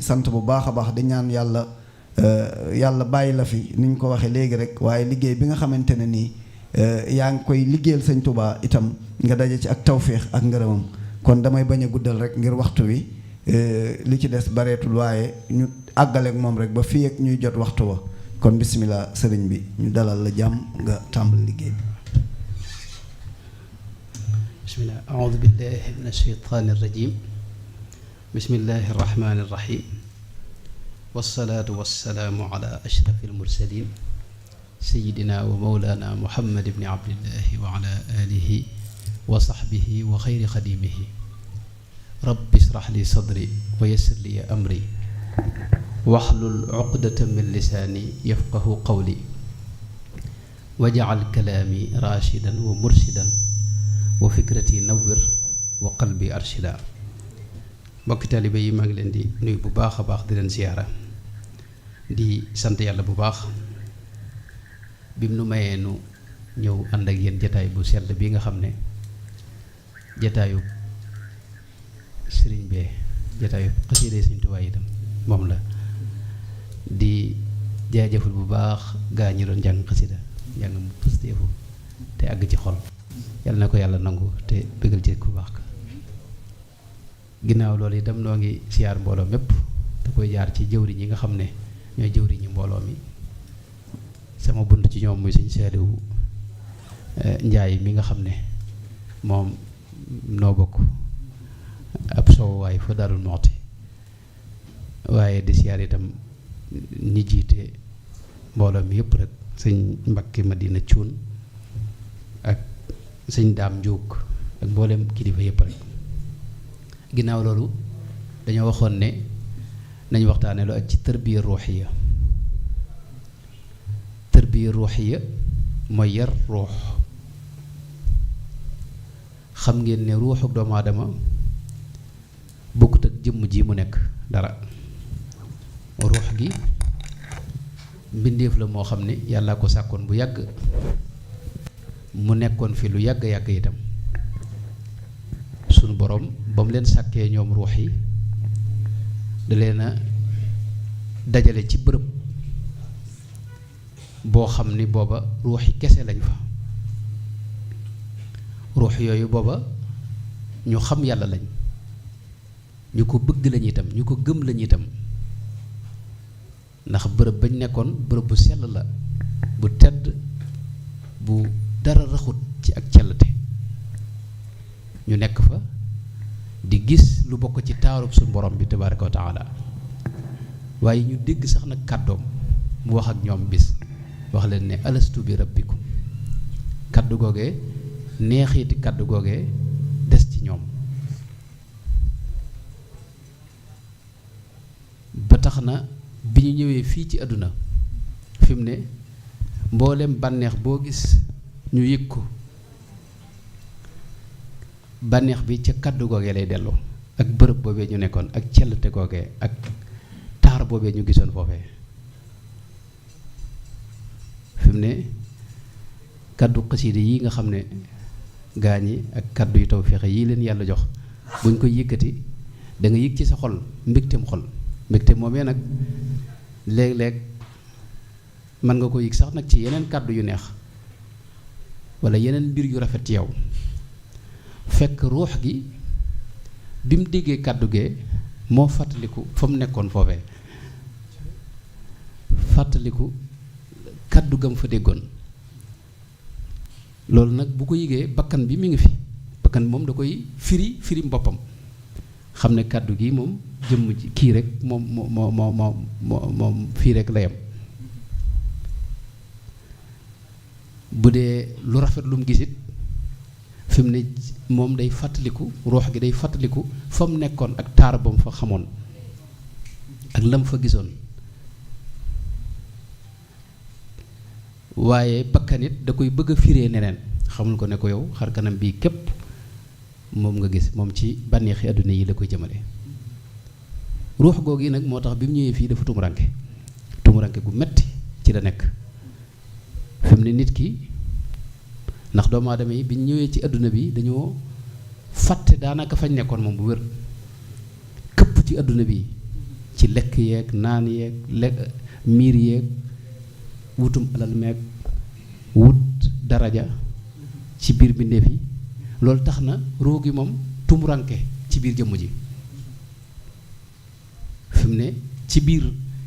sant bu baax a baax di ñaan yàlla yàlla bàyyi la fi ni ñu ko waxee léegi rek waaye liggéey bi nga xamante ne nii yaa ngi koy liggéeyal sëñ Touba itam nga daje ci ak tawféex ak ngërëmam kon damay bañ a guddal rek ngir waxtu wi li ci des bareetul waaye ñu àggaleek moom rek ba fii ak ñuy jot waxtu wa kon bisimilah sëriñ bi ñu dalal la jàmm nga tàmbali liggéey bi. bisimilah aoudu billahi min asheytaani irrajim bismillahi irrahmani irrahim wassalaatu wassalaamu ala ashrafi almursalin sayidina wa mawlana muhammad ibni abdillahi wa ala alihi wa sahbihi wa xayri xadimihi rabbi israh li sadri wa yassir li amri waxlul uqdatan min lisaani yafqahu qawli waj'al kalaami rashidan wa murshidan wa fikrati nawwir wa qalbi arshida. mbokki taalibe yi maa ngi leen di nuyu bu baax a baax di leen ziyaara di sant yàlla bu baax bim nu mayee nu ñëw ànd ak yéen jataay bu sell bi nga xam ne jataayu sëriñ bee jataayu xasiida Sëriñ Tuubaa itam moom la di jaajëfal bu baax gaa ñi doon jàng xasida jàng mu pëstéefu te àgg ci xol yàlla na ko yàlla nangu te bëggal ci ku baax ka ginnaaw loolu itam noo ngi siyaar mbooloo mépp te koy jaar ci jëwriñ yi nga xam ne ñooy jëwriñu mbooloo mi sama bunt ci ñoom muy Sëñ Saaliwu Njaay mi nga xam ne moom noo bokk ab soow waaye fa Daarul Muxti waaye di siyaar itam ñi jiite mbooloo mi yëpp rek sëñ Mbàkke Madina Cuun ak sëñ Daam Njuug ak mboolem kilifa yëpp rek ginnaaw loolu dañoo waxoon ne nañ waxtaane lu ak ci tarbiya ruuxiya mooy yar ruux xam ngeen ne ruuxu doomu aadama bokkut ak jëmm ji mu nekk dara ruux gi mbindeef la moo xam ne yàlla ko sàkkoon bu yàgg mu nekkoon fi lu yàgg itam sunu borom ba mu leen sàkkee ñoom ruux yi da leen a dajale ci bërëb boo xam ni booba ruux yi kese lañ fa ruux yooyu booba ñu xam yàlla lañ ñu ko bëgg lañ itam ñu ko gëm lañ itam ndax bërëb bañ nekkoon bërëb bu sell la bu tedd bu dara raxut ci ak cellte ñu nekk fa di gis lu bokk ci taarub suñu borom bi tabaaraka wa taala waaye ñu dégg sax nag kàddoom mu wax ak ñoom bis wax leen ne alastu bi rabbikum kàddu googee neexiiti kàddu googee des ci ñoom ba tax na bi ñu ñëwee fii ci àdduna fi mu ne mboolem bànneex boo gis ñu yëg ko bànneex bi ca kàddu googee lay dellu ak bërëb boobee ñu nekkoon ak cellte googee ak taar boobee ñu gisoon foofee fi mu ne kàddu xasiida yi nga xam ne gaañ yi ak kàddu yu tawféex yi leen yàlla jox buñ koy yëkkati da nga yëg ci sa xol mbégteem xol mbégte moomee nag léeg-léeg mën nga ko yëg sax nag ci yeneen kàddu yu neex walla yeneen mbir yu rafet ci yow fekk ruux gi bi mu déggee kàddu gee moo fàttaliku fa mu nekkoon foofee fàttaliku kàddu gam fa déggoon loolu nag bu ko yëgee bakkan bi mi ngi fi bakkan moom da koy firi boppam xam ne kàddu gi moom jëmm ji kii rek moom fii rek la yem bu dee lu rafet lu mu gisit fi mu ne moom day fàttaliku ruux gi day fàttaliku fa mu nekkoon ak taar ba mu fa xamoon ak lam fa gisoon waaye bakkan it da koy bëgg a firee neneen xamul ko ne ko yow xar kanam bii képp moom nga gis moom ci bànneexi àdduna yi la koy jëmale ruux googu yi nag moo tax bi mu ñëwee fii dafa tumuranke gu metti ci la nekk fi mu ne nit ki ndax doomu aadama yi bi ñu ñëwee ci àdduna bi dañoo fàtte daanaka fañ nekkoon moom bu wér këpp ci àdduna bi ci lekk yeeg naan yeeg miir yeeg wutum alal meeg wut daraja ci biir bindeef yi loolu tax na ruu gi moom tumuranke ci biir jëmm ji fi mu ne ci biir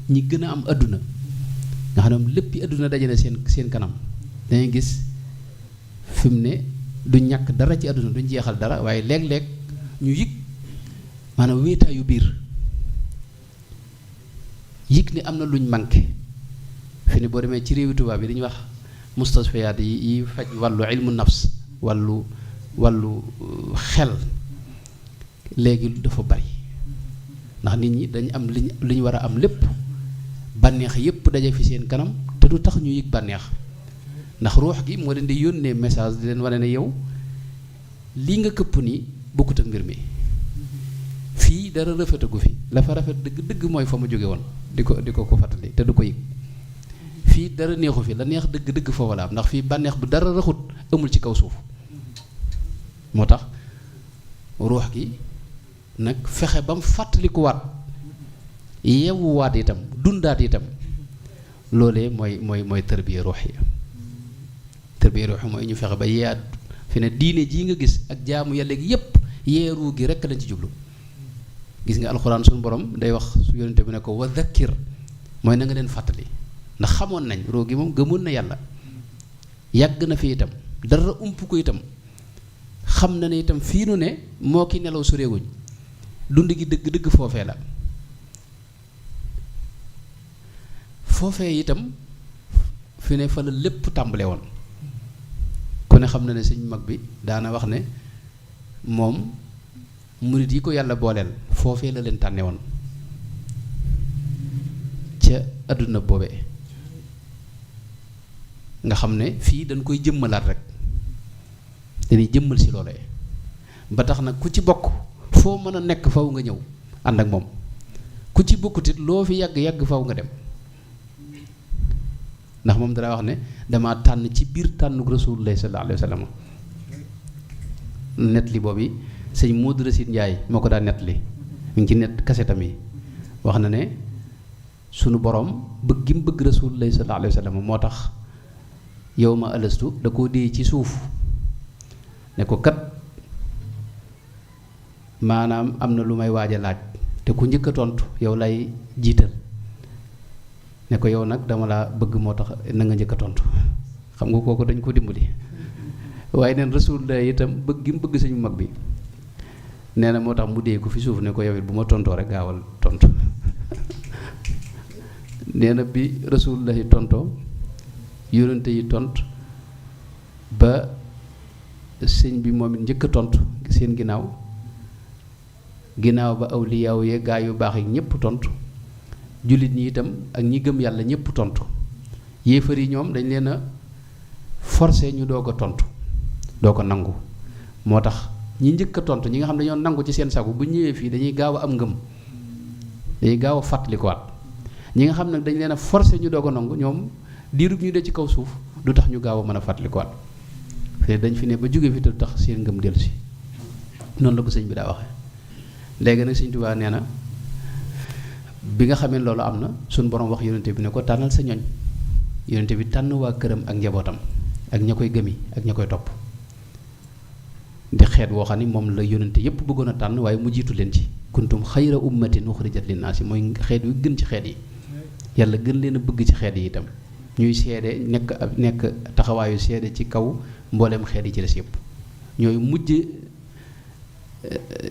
ñi gën a am adduna nga xam ne moom léppi adduna daje na seen kanam dañuy gis fi mu ne du ñàkk dara ci adduna duñ jeexal dara waaye léeg-léeg ñu yëg maanaam wéetaayu biir yëg ni am na luñ manqué fi ne boo demee ci réewi tubaab yi dañuy wax mustasfiyaat yi faj wàllu ilmu nafs wàllu xel léegi dafa bari ndax nit ñi dañu am li ñu war a am lépp bànneex yépp daje fi seen kanam te du tax ñu yëg bànneex ndax ruux gi moo leen di yónnee message di leen wane ne yow lii nga këpp nii bokkut ak mbir mi fii dara rafetagu fi la fa rafet dëgg mooy fa mu jóge woon di ko fàttali te du ko yëg fii dara neexu fi la neex dëgg foofu la am ndax fii bànneex bu dara raxut amul ci kaw suuf moo tax ruux gi nag fexe ba mu fàttalikuwaat yewuwaat itam dundaat itam loolee mooy tërbiya ruux yi tërbiya ruux yi mooy ñu fexe ba yeeyaat fi ne diine jii nga gis ak jaamu yàlla gi yépp yeeru gi rekk lañ ci jublu gis nga alxuraan suñu borom day wax su yonente bi ne ko wa dhakkir mooy na nga leen fàttali ndax xamoon nañ roo gi moom gëmoon na yàlla yàgg na fi itam dara ump ko itam xam na ne itam fii nu ne moo ki nelaw soreewuñ dund gi dëgg foofee la foofee itam fi ne fa la lépp tàmbale woon ku ne xam na ne sëñ mag bi daana wax ne moom murit yi ko yàlla booleel foofee la leen tànne woon ca àdduna boobee nga xam ne fii dañ koy jëmmalaat rek dañuy jëmmal si loolee ba tax nag ku ci bokk foo mën a nekk faw nga ñëw ànd ak moom ku ci bokkutit loo fi yàgg faw nga dem ndax moom dara wax ne dama tànn ci biir tànnuk rasulullah sallallahu alayhi wa sallam net li boobu sëñ Modou Racine Ndiaye moo ko daa net li mu ngi ci net kasetam yi wax na ne sunu borom bëgg gi mu bëgg rasulullah sallallahu alayhi wa sallam moo tax yow ma alastu da koo dee ci suuf ne ko kat maanaam am na lu may waaj a laaj te ku njëkk a tontu yow lay jiital ne ko yow nag dama laa bëgg moo tax na nga njëkk a tontu xam nga kooku dañ ko dimbali waaye neen rasulullah itam bëgg gi mu bëgg suñu mag bi nee na moo tax mu dee ko fi suuf ne ko yow it bu ma tontoo rek gaawal tontu nee na bi rasulullah yi tontoo yónnante yi tontu ba sëñ bi moom it njëkk a tontu seen ginnaaw ba awliyaaw yee gaa yu baax yi ñëpp tontu jullit ñi itam ak ñi gëm yàlla ñëpp tontu yéefar yi ñoom dañ leen a forcé ñu doog a tontu doo ko nangu moo tax ñi njëkk a tontu ñi nga xam ne dañoo nangu ci seen sagu bu ñëwee fii dañuy gaaw a am ngëm dañuy gaaw a fàttalikuwaat ñi nga xam ne dañ leen a forcé ñu doog a nangu ñoom diirub ñu dee ci kaw suuf du tax ñu gaaw a mën a fàttalikuwaat te dañ fi ne ba jóge fi te du tax seen ngëm dellu si noonu la ko sëñ bi daa waxee léegi nag sëñ Tuubaa nee na bi nga xamee loolu am na suñ borom wax yonente bi ne ko tànnal sa ñoñ yonente bi tànn waa këram ak njabootam ak ña koy gëmi ak ña koy topp di xeet woo xam ni moom la yonente yépp bëggoon a tànn waaye mu jiitu leen ci kuntum xayra ummatin uxrijat linnaasi mooy xeet wi gën ci xeet yi yàlla gën leen a bëgg ci xeet yi itam ñuy seede nekk taxawaayu seede ci kaw mbooleem xeet yi ci des yépp ñooy mujj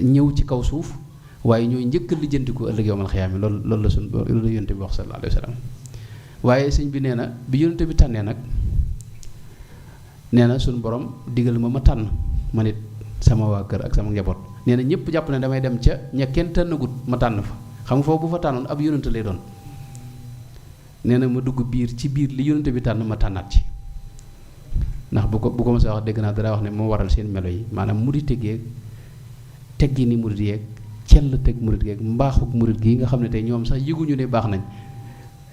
ñëw ci kaw suuf waaye ñooy njëkk a lijjantiku ëllëg yowmal xiyaam loolu la suñ loolu la yonente bi wax sallallahu alayhi wa sallam waaye sëñ bi nee na bi yonente bi tànnee nag nee na suñ borom digal ma tànn ma nit sama waa kër ak sama njaboot nee na ñëpp jàpp ne damay dem ca ña kenn tànnagut ma tànn fa xam nga foofu bu fa tànnoon ab yonente lay doon nee na ma dugg ci biir li yonente bi tànn ma tànnaat ci ndax bu ko ma sa wax dégg naa dara wax ne moo waral seen melo yi maanaam murit geeg teggi ni murit yeeg cell teg murit geeg mbaaxuk murit gi nga xam ne tey ñoom sax yëguñu ne baax nañ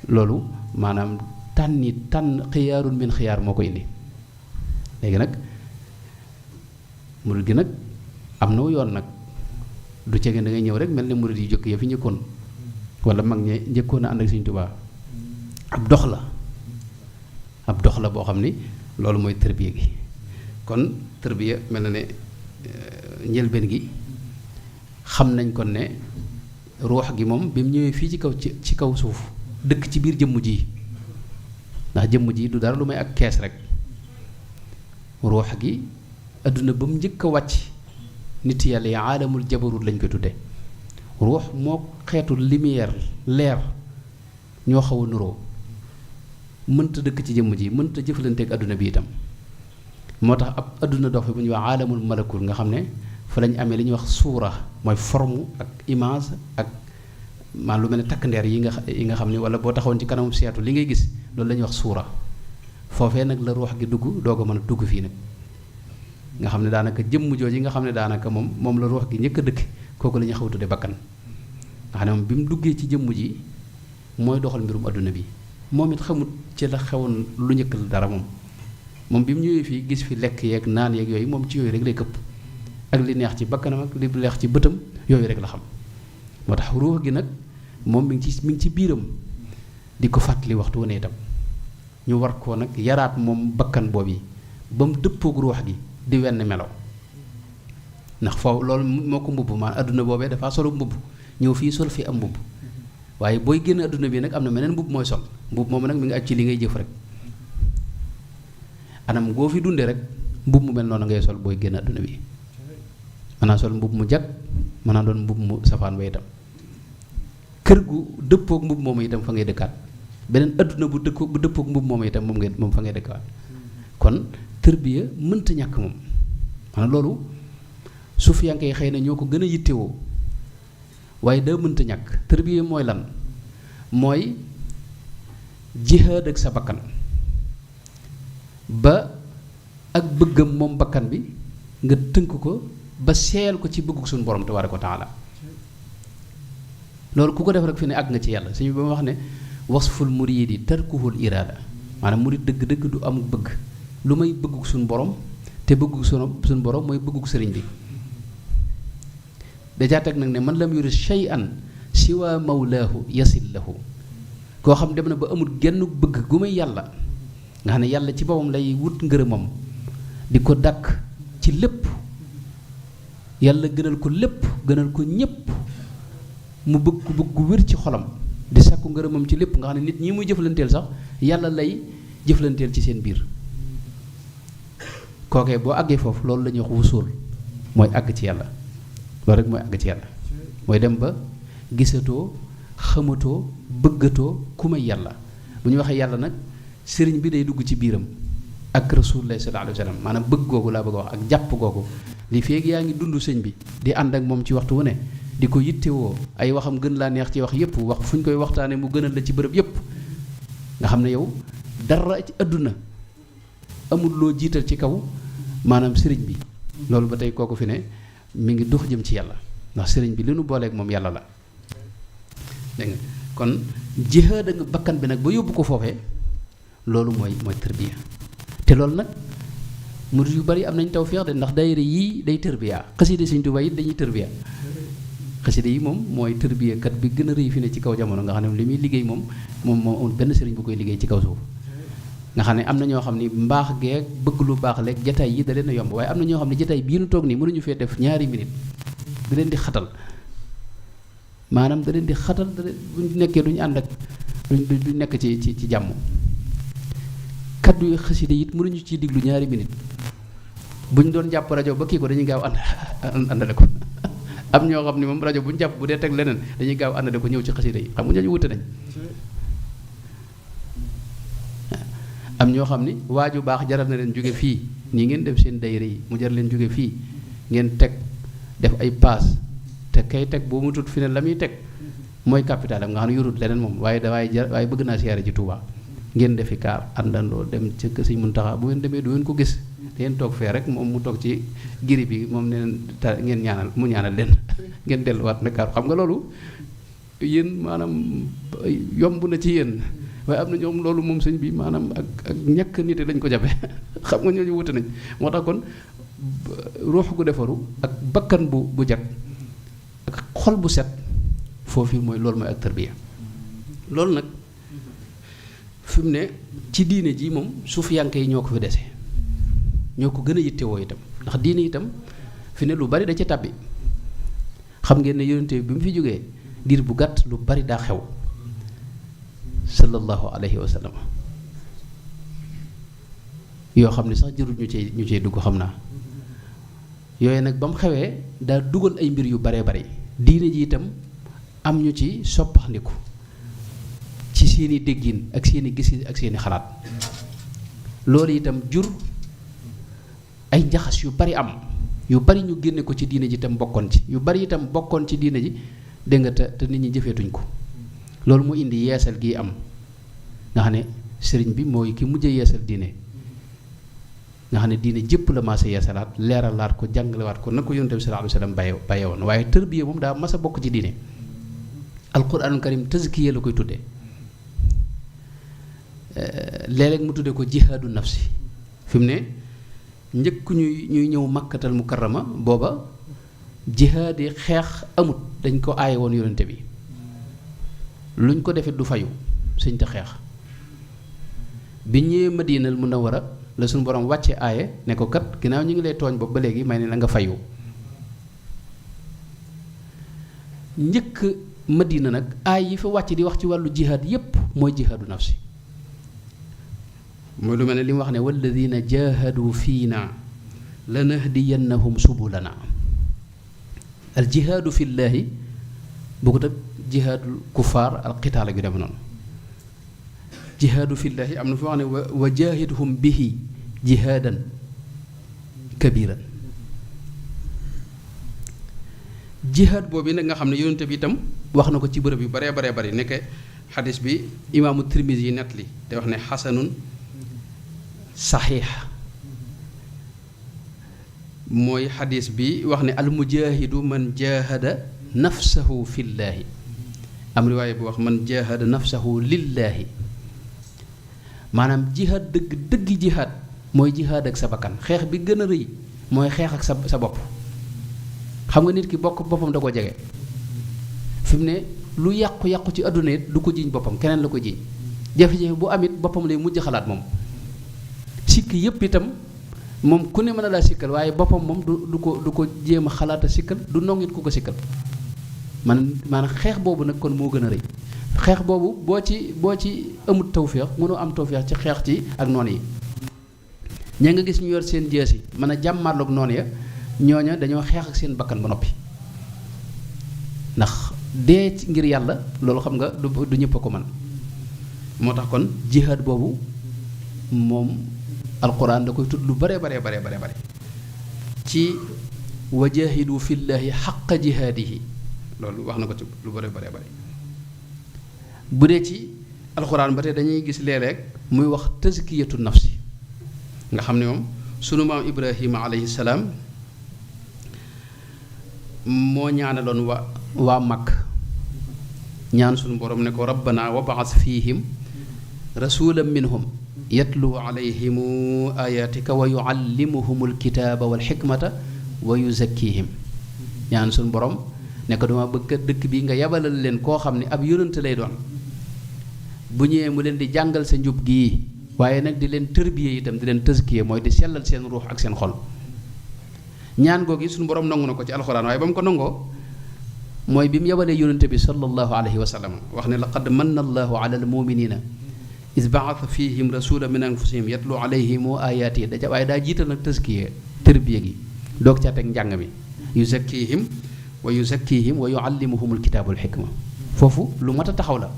loolu maanaam tànn xiyaarun min xiyaar moo ko indi léegi nag murit gi nag am na yoon nag du cege da ngay ñëw rek mel ne murit yi jëkk ya fi njëkkoon wala mag ñe njëkkoon a ànd ak Sëriñ Tuubaa ab dox la boo xam ni loolu mooy tërbiya gi. kon tërbiya mel na ne njëlbeen gi xam nañ kon ne ruux gi moom bi mu ñëwee fii ci kaw suuf dëkk ci biir jëmm ji, ndax jëmm ji du dara lu may ak kees rek. ruux gi adduna ba mu njëkk a wàcc nit yàlla yi aalamul jabarut lañ koy tudde ruux moo xeetu lumière leer ñoo xaw a nuroo, mënta dëkk ci jëmm ji, mënta jëflanteeg adduna bi itam. moo tax ab adduna dox fi bu ñuy wax aalamul malakul nga xam ne fa lañ amee li ñuy wax suura mooy forme ak image ak maan lu mel ne takk ndeer yi nga xam ne wala boo taxawoon ci kanamu seetu li ngay gis loolu la ñuy wax suura. foofee nag la ruux gi dugg doog a mën a dugg fii nag nga xam ne daanaka jëmm jooju nga xam ne daanaka moom la ruux gi njëkk a dëkk kooku la ñuy xaw a tudde bakkan nga xam ne moom bi mu duggee ci jëmm ji mooy doxal mbirum adduna bi moom it xamut ci la xewoon lu njëkk la dara moom bi mu ñëwee fii gis fi lekk yeeg naan yeeg yooyu moom ci yooyu rek lay këpp ak li neex ci bakkanam ak li neex ci bëtam yooyu rek la xam. moo tax ruux gi nag moom mi ngi ci biiram di ko fàttali waxtu wu ne itam ñu war koo nag yaraat moom bakkan boobu ba mu dëppoog ruux gi di wenn melaw ndax foofu loolu moo ko mbubb maa adduna boobee dafa solo mbubb ñëw fii sol fi am mbubb waaye booy génn adduna bi nag am na meneen mbubb mooy sol mbubb moom nag mi ngi aj ci li ngay jëf rek anam goo fi dunde rek mbubb mu mel noonu ngay sol booy génn adduna bi mën naa sol mbubb mu jag mën naa doon mbubb mu safaan ba itam kër gu dëppoog mbubb moomu itam fa ngay dëkkaat beneen adduna bu dëppoog mbubb moomu itam moom fa ngay dëkkaat kon tërbiya mënta ñàkk moom maanaam loolu sufiyanke yi xëy na ñoo ko gën a yittewoo waaye daa mënta ñàkk tërbiya mooy lan mooy jihaad ak sa bakkan ba ak bëggam moom bakkan bi nga tënk ko ba seel ko ci bëggug suñu borom tabaaraka wa taala loolu ku ko def rek fi ne àgg nga ci yàlla suñu ba ma wax ne wasful muriidi tarkuhul iraada maanaam murid dëgg-dëgg du am bëgg lu may bëggug suñu borom te bëggug suñu borom mooy bëggug sëriñ bi dajaa teg nag ne man lam yurid shay'an siwa mawlaahu yasil lahu koo xam dem na ba amul genn bëgg gu may yàlla nga xam ne yàlla ci boppam lay wut ngërëmam di ko dàkk ci lépp yàlla gënal ko lépp gënal ko ñépp mu bëgg wér ci xolam di sàkku ngërëmam ci lépp nga xam ne nit ñi muy jëflanteel sax yàlla lay jëflanteel ci seen biir kookee boo àggee foofu loolu la ñuy wax wusuul mooy àgg ci yàlla loolu rek mooy àgg ci yàlla mooy dem ba gisatoo xamatoo bëggatoo ku may yàlla bu ñu waxee yàlla nag sëriñ bi day dugg ci biiram ak rasulullah sallallahu alayhi wa sallam maanaam bëgg googu laa bëgg a wax ak jàpp googu li feeg yaa ngi dund sëñ bi di ànd ak moom ci waxtu wu ne di ko yittewoo ay waxam gën laa neex ci wax yépp wax fu ñu koy waxtaanee mu gënal la ci bërëb yépp nga xam ne yow dara ci àdduna amul loo jiital ci kaw maanaam sëriñ bi loolu ba tey kooku fi ne mi ngi dox jëm ci yàlla ndax sëriñ bi li nu booleeg moom yàlla la dégg nga kon jihaad nga bakkan bi nag ba yóbbu ko foofee loolu mooy tërbiya te loolu nag murid yu bari am nañ tawfeex de ndax daayira yii day tërbiya xasida Sëriñ Tuubaa yi dañuy tërbiya xasida yi moom mooy tërbiya kat bi gën a rëy fi ne ci kaw jamono nga xam ne li muy liggéey moom amul benn sëriñ bu koy liggéey ci kaw suuf nga xam ne am na ñoo xam ni mbaax geeg bëgg lu baax leeg jataay yi da leen a yomb waaye am na ñoo xam ne jataay bii nu toog nii mënuñu fee def ñaari minute da leen di xatal maanaam da leen di xatal buñ nekkee duñu ànd ak duñ nekk ci jàmm kaddu yu xasida it mënuñu ciy diglu ñaari minute buñ doon jàpp rajo ba kii ko dañuy gaaw àndale ko am ñoo xam ne moom rajo buñ jàpp bu dee teg leneen dañuy gaaw àndale ko ñëw ci xasida yi xam nga ñooñu wute nañ am ñoo xam ni waaju baax jaral na leen jóge fii nii ngeen def seen dayre yi mu jar leen jóge fii ngeen teg def ay paas te kay teg boo mu tut fi ne la muy teg mooy capital am nga xam ne yorut leneen moom waaye waaye bëgg naa siyaare ji Tuubaa ngeen defi kaar àndandoo dem ci kër Sëñ Muntaxa bu ngeen demee du ngeen ko gis ngeen toog fee rek moom mu toog ci giri bi moom neen ngeen ñaanal mu ñaanal leen ngeen delluwaat Ndakaaru xam nga loolu yéen maanaam yomb na ci yéen waaye am na ñoom loolu moom sëñ bi maanaam ak ñàkk nit lañ ko jafe xam nga ñooñu wute nañ moo tax kon ruux gu defaru ak bakkan bu jag ak xol bu set foofu mooy loolu mooy ak tarbiya loolu nag fi mu ne ci diine ji moom suufiyanke yi ñoo ko fi dese ñoo ko gën a yittewoo itam ndax diine itam fi ne lu bari da ci tabbi xam ngeen ne yonente bi mu fi jógee diir bu gàtt lu bari daa xew sallallahu alayhi wa sallam yoo xam ne sax jërul ñu cee dugg xam naa yooyu nag ba mu xewee daa dugal ay mbir yu baree bari diine ji itam am ñu ci soppaxndiku ci seeni déggin ak seeni gis ak seeni xalaat loolu itam jur ay njaxas yu bari am yu bari ñu génne ko ci diine ji itam bokkoon ci yu bari itam bokkoon ci diine ji dégg nga te nit ñi jëfeetuñ ko loolu mu indi yeesal gi am nga xam ne sëriñ bi mooy ki mujj yeesal diine nga xam ne diine jëpp la maasa yeesalaat leeralaat ko jàngalewaat ko na ko yonent bi sallallahu alayhi wa sallam bàyyi woon waaye tërbiya moom daa mas a bokk ci diine alquranul karim tazkiya la koy tudde léeg-léeg mu tudde ko jihaadu nafsi fi mu ne njëkk ñuy ñëw makkatal mukarrama booba jihaad yi xeex amut dañ ko aaye woon yonente bi luñ ko defee du fayu sëñ te xeex bi ñëwee madinal munawwara la suñu borom wàcce aaye ne ko kat ginnaaw ñu ngi lay tooñ boobu ba léegi may ne la nga fayu njëkk madina nag aay yi fa wàcc di wax ci wàllu jihaad yépp mooy jihaadu nafsi mooy lu mel ne li mu wax ne walladina jahadu fiina lanahdiyannahum subulana al jihaadu fillaahi bokkut ak jihaadul kufaar al qitaal yu dem noonu jihaadu fillaahi am na fi wax ne wa jaahidhum bihi jihaadan kabiran jihaad boobu nag nga xam ne yonente bi itam wax na ko ci bërëb yu baree bari nekk xadis bi imaamu Tirmisi yi nett li te wax ne xasanun saxiix mooy xadis bi wax ne almujaahidu man jaahada nafsahu fillaahi am riwaaye bu wax man jaahada nafsahu lillaahi maanaam jihaad dëggi jihaad mooy jihaad ak sa bakkan xeex bi gën a rëy mooy xeex ak sa bopp xam nga nit ki bokk boppam da ko jege fi mu ne lu yàqu-yàqu ci àdduna it du ko jiiñ boppam keneen la ko jiiñ jafe-jafe bu amit boppam lay mujj xalaat moom sikk yépp itam moom ku ne mën a laa sikkal waaye boppam moom du ko jéem a xalaat a sikkal du nongit ku ko sikkal maanaam xeex boobu nag kon moo gën a rëy xeex boobu boo ci amut tawféex mënoo am tawféex ci xeex ci ak noon yi ña nga gis ñu yor seen jeesi mën a jàmmarloog noon ya ñooña dañoo xeex ak seen bakkan ba noppi ndax dee ngir yàlla loolu xam nga du ñëpp a ko man moo tax kon jihaad boobu moom alquran da koy tudd lu bare ci wajahidu fillahi xaqa jihaadihi loolu wax na ko ci lu bare bu dee ci alquran ba tey dañuy gis léeg-léeg muy wax tazkiyatu nafsi nga xam ne moom sunu maam Ibrahima alayhi salaam moo ñaanaloon waa Makk ñaan sunu borom ne ko rabbana wab'ath fihim rasulan minhum yatlu alayhimu ayatika wa yuallimuhumul kitaaba wal xikmata wa yuzakkihim ñaan sunu borom ne ko dama bëgg dëkk bi nga yabalal leen koo xam ne ab yonent lay doon bu ñëwee mu leen di jàngal sa njub gii waaye nag di leen tërbiye itam di leen tëskiye mooy di sellal seen ruux ak seen xol ñaan googu suñu borom nangu na ko ci alxuraan waaye ba mu ko nangoo mooy bi mu yabalee yonente bi sallallahu alayhi wa sallam wax ne laqad manna allahu ala almuminina is baatha fihim rasula min anfusihim yatlu alayhim ayaati da waaye daa jiital nag tëskiye tërbiye gi doog ca teg njàng mi yuzakkihim wa yuallimuhumul kitaaba wal xikma foofu lu mat a taxaw la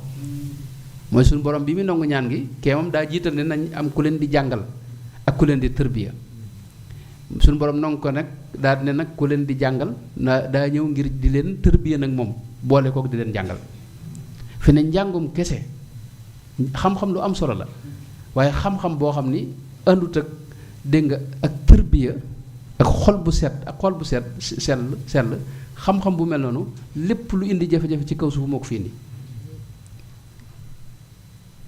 mooy suñu borom bi mu nangu ñaan gi kee moom daa jiital ne nañ am ku leen di jàngal ak ku leen di tërbiya suñu borom nangu ko nag daa ne nag ku leen di jàngal daa ñëw ngir di leen tërbiya nag moom boole kook di leen jàngal fi ne njàngum kese xam-xam lu am solo la waaye xam-xam boo xam ni àndut ak dégg nga ak tërbiya ak xol bu set sell xam-xam bu mel noonu lépp lu indi jafe-jafe ci kaw suuf moo ko fi indi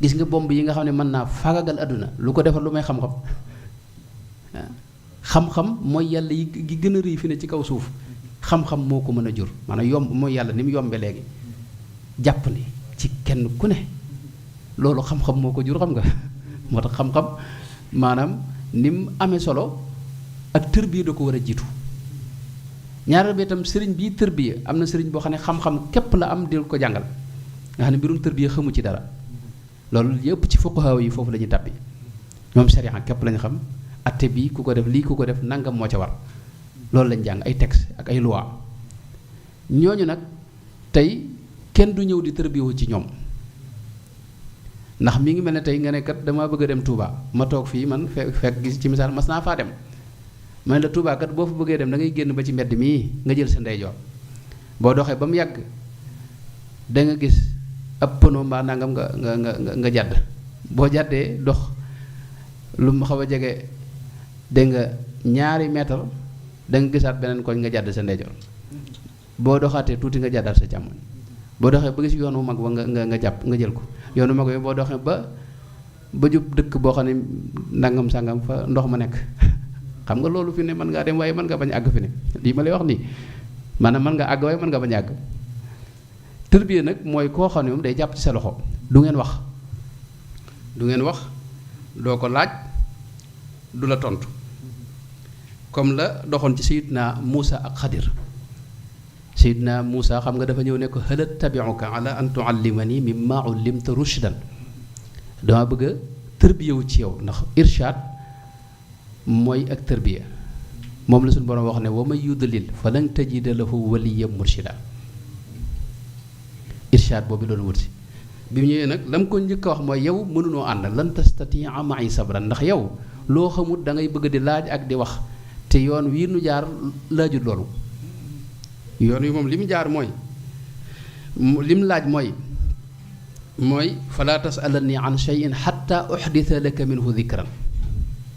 gis nga bomb yi nga xam ne mën naa faagagal àdduna lu ko defar lu may xam-xam xam-xam mooy yàlla yi gën a rëy fi ne ci kaw suuf xam-xam moo ko mën a jur maanaam yomb mooy yàlla ni mu yombe léegi jàpp ni ci kenn ku ne loolu xam-xam moo ko jur xam nga moo tax xam-xam maanaam ni mu amee solo ak tërbiya da ko war a jiitu ñaareel bi itam sëriñ bii tërbiya am na sëriñ boo xam ne xam-xam képp la am di ko jàngal nga xam ne mbirum tërbiya xamu ci dara loolu yëpp ci fuqahaa yi foofu la ñuy tàbbi ñoom sharia képp lañu xam atte bi ku ko def lii ku ko def nangam moo ca war loolu lañ jàng ay texte ak ay loi ñooñu nag tey kenn du ñëw di tërbiyawu ci ñoom ndax mi ngi mel ne tey nga ne kat damaa bëgg a dem Touba ma toog fii man fekk gis ci misaal mas naa faa dem ma ne la Touba kat boo fa bëggee dem da ngay génn ba ci mbedd mii nga jël sa ndeyjoor boo doxee ba mu yàgg da nga gis ab pono mbaa nangam nga jàdd boo jàddee dox lu mu xaw a jege dégg nga ñaari mètre da nga gisaat beneen koñ nga jàdd sa ndeyjoor boo doxaatee tuuti nga jàddaat sa càmmoñ boo doxee ba gis yoon wu mag ba nga jàpp nga jël ko yoonu mag yooyu boo doxee ba jub dëkk boo xam ne nangam sangam fa ndox ma nekk xam nga loolu fi ne mën ngaa dem waaye mën nga bañ àgg fi ne lii ma lay wax nii maanaam mën nga àgg waaye mën nga bañ àgg tërbiya nag mooy koo xam ne moom day jàpp ci sa loxo du ngeen wax doo ko laaj du la tontu comme la doxoon ci Sayyidina Muusa ak Xadir Sayyidina Muusa xam nga dafa ñëw ne ko hal attabi'uka ala an tu'allimani mimma 'ullimta rushdan dama bëgg a tërbiyawu ci yow ndax irshaad mooy ak tërbiya moom la suñu borom wax ne wa man yudlil falan tajida lahu waliyyan murshida irshaad boobu doon wut si bi mu ñëwee nag la mu ko njëkk a wax mooy yow mënunoo ànd lan tastati'a ma'i sabran ndax yow loo xamut da ngay bëgg di laaj ak di wax te yoon wii nu jaar laajut loolu yoon wi moom li mu jaar mooy li mu laaj mooy fala tasalani an shay'in hatta uhditha laka minhu dhikran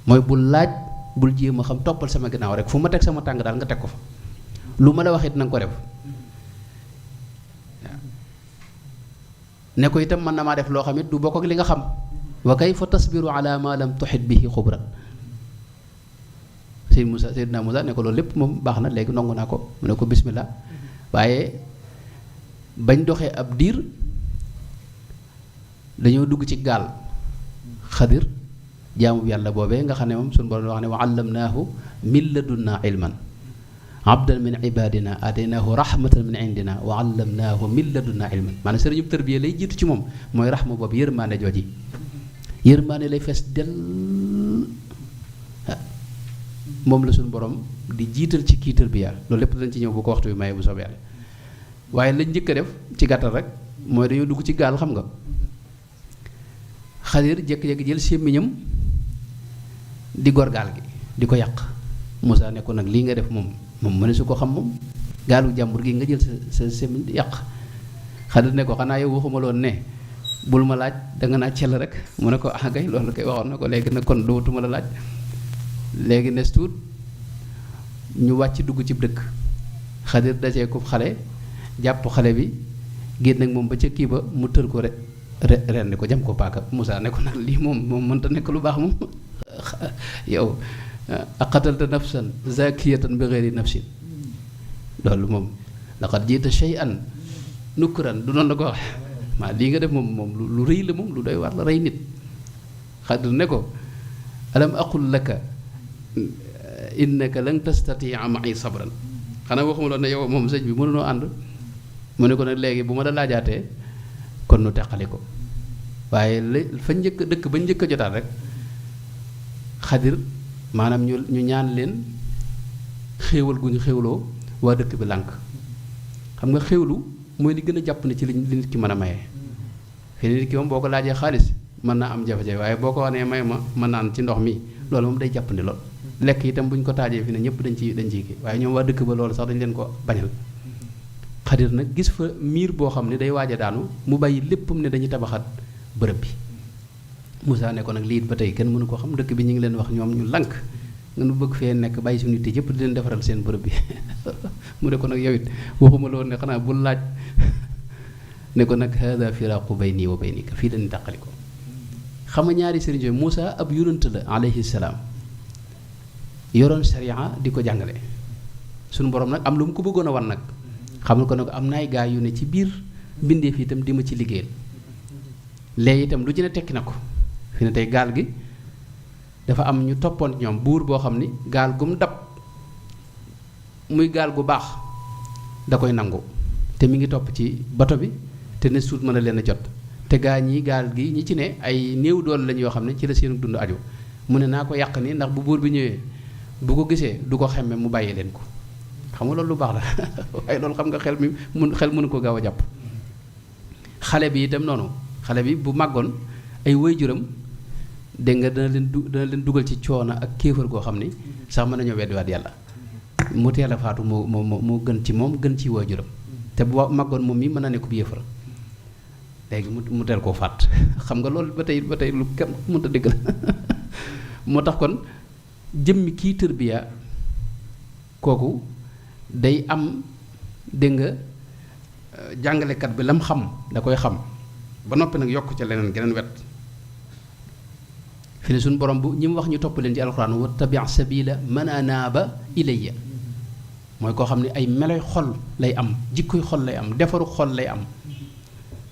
mooy bul laaj bul jéem a xam toppal sama ginnaaw rek fu ma teg sama tàng daal nga teg ko fa lu ma la wax it na nga ko def ne ko itam mën na maa def loo xam it du bokk ak li nga xam wa kayfa tasbiru ala ma lam tuhit bihi xubran Seydina Muusa ne ko loolu lépp moom baax na léegi nangu naa ko mu ne ko bismillah waaye bañ doxee ab diir dañoo dugg ci gaal Xadir jaamu yàlla boobee nga xam ne moom suñu borom wax ne wa allamnaahu min ladunnaa ilman abdan min ibadina ataynaahu rahmatan min indina wa allamnaahu min ladunnaa ilman maanaam sëriñu tërbiya lay jiitu ci moom mooy raxma boobu yërmaane jooji yërmaane lay fees del moom la suñu borom di jiital ci kii tërbiya loolu lépp dañ ci ñëw bu ko waxtu bi maye bu soobee yàlla waaye lañ njëkk a def ci gàttal rek mooy dañoo dugg ci gaal xam nga Xadir jékki-jékki jël sémmiñam di gor gaal gi di ko yàq Muusa ne ko nag lii nga def moom mëne su ko xam moom gaalu jàmbur gi nga jël sa sémmiñ di yàq Xadir ne ko xanaa yow waxuma loon ne bul ma laaj danga naa cell rek mu ne ko ah kay loolu koy waxoon na ko léegi nag kon dootuma la laaj léegi nes tuut ñu wàcc dugg ci dëkk Xadir dajee ko xale jàpp xale bi génn ak moom ba ca kii ba mu tër ko rendi ko jam ko paaka Muusa ne ko nag lii moom mënta nekk lu baax moom yow aqatalta nafsan zakiyatan bi ghayri nafsin loolu moom laqad jiita shay'an nukran du noonu la ko wax maa lii nga def moom lu rëy la moom lu doy war la rey nit Xadir ne ko alam aqul laka innaka lan tastati'a ma'i sabran xanaa waxuma loon ne yow moom sëñ bi mënunoo ànd mu ne ko nag léegi bu ma la laajaatee kon nu teqali ko waaye fa njëkk dëkk ba njëkk a jotaat rek Xadir maanaam ñu ñaan leen xéewal gu ñu xéewloo waa dëkk bi lànk xam nga xéewlu mooy li gën a jàpp ne ci li nit ki mën a maye fi nit ki moom boo ko laajee xaalis mën naa am jafe-jafe waaye boo ko wanee may ma naan ci ndox mi loolu moom day jàppandi lool lekk itam bu ñu ko taajee fi ne ñëpp dañ ciy kii waaye ñoom waa dëkk ba loolu sax dañ leen ko bañal Xadir nag gis fa miir boo xam ne day waaj a daanu mu bàyyi léppam ne dañuy tabaxaat bërëb bi Muusa ne ko nag lii ba tey kenn mënu ko xam dëkk bi ñu ngi leen wax ñoom ñu lànk nga nu bëgg fee nekk bàyyi suñu nit yëpp di leen defaral seen bërëb bi mu ne ko nag yow it waxuma loon ne xanaa bul laaj ne ko nag hada firaaqu bayni wa baynika fii dañuy tàqali ko xam nga ñaari sëriñ yooyu Muusa ab yonent la alayhi salaam yoroon sharia di ko jàngale suñu borom nag am lu mu ko bëggoon a wan nag xam nga ko ne ko am na ay gaa yu ne ci biir mbindeef yi itam di ma ci liggéeyal léegi itam lu ci ne tekki na ko fi ne tey gaal gi dafa am ñu toppoon ñoom buur boo xam ni gaal gum dab muy gaal gu baax da koy nangu te mi ngi topp ci bato bi te ne suut mën a leen a jot te gaa ñi gaal gi ñi ci ne ay néew doole lañ yoo xam ne ci la seen dund aju mu ne naa ko yàq nii ndax bu buur bi ñëwee bu ko gisee du ko xemme mu bàyyi leen ko xam nga loolu lu baax la waaye loolu xam nga xel mënu ko gaaw a jàpp xale bi itam noonu xale bi bu màggoon ay waajuram dégg nga dana leen dugal ci coono ak kéefar goo xam ni sax mën nañoo weddiwaat yàlla mu teel a faatu moo gën ci moom gën ci waajuram te bu màggoon moom mi mën na nekk bu yéefar léegi mu teel koo faat xam nga loolu ba tey lu kenn mënta dégg la moo tax kon jëmmi kii tërbiya kooku day am dégg nga jàngalekat bi lam xam da koy xam ba noppi nag yokk ca leneen geneen wet fi ne suñu borom bu ñi mu wax ñu topp leen ci alxuraan wa tabi sabila man anaaba ilayya mooy koo xam ne ay meloy xol lay am jikkoy xol lay am defaru xol lay am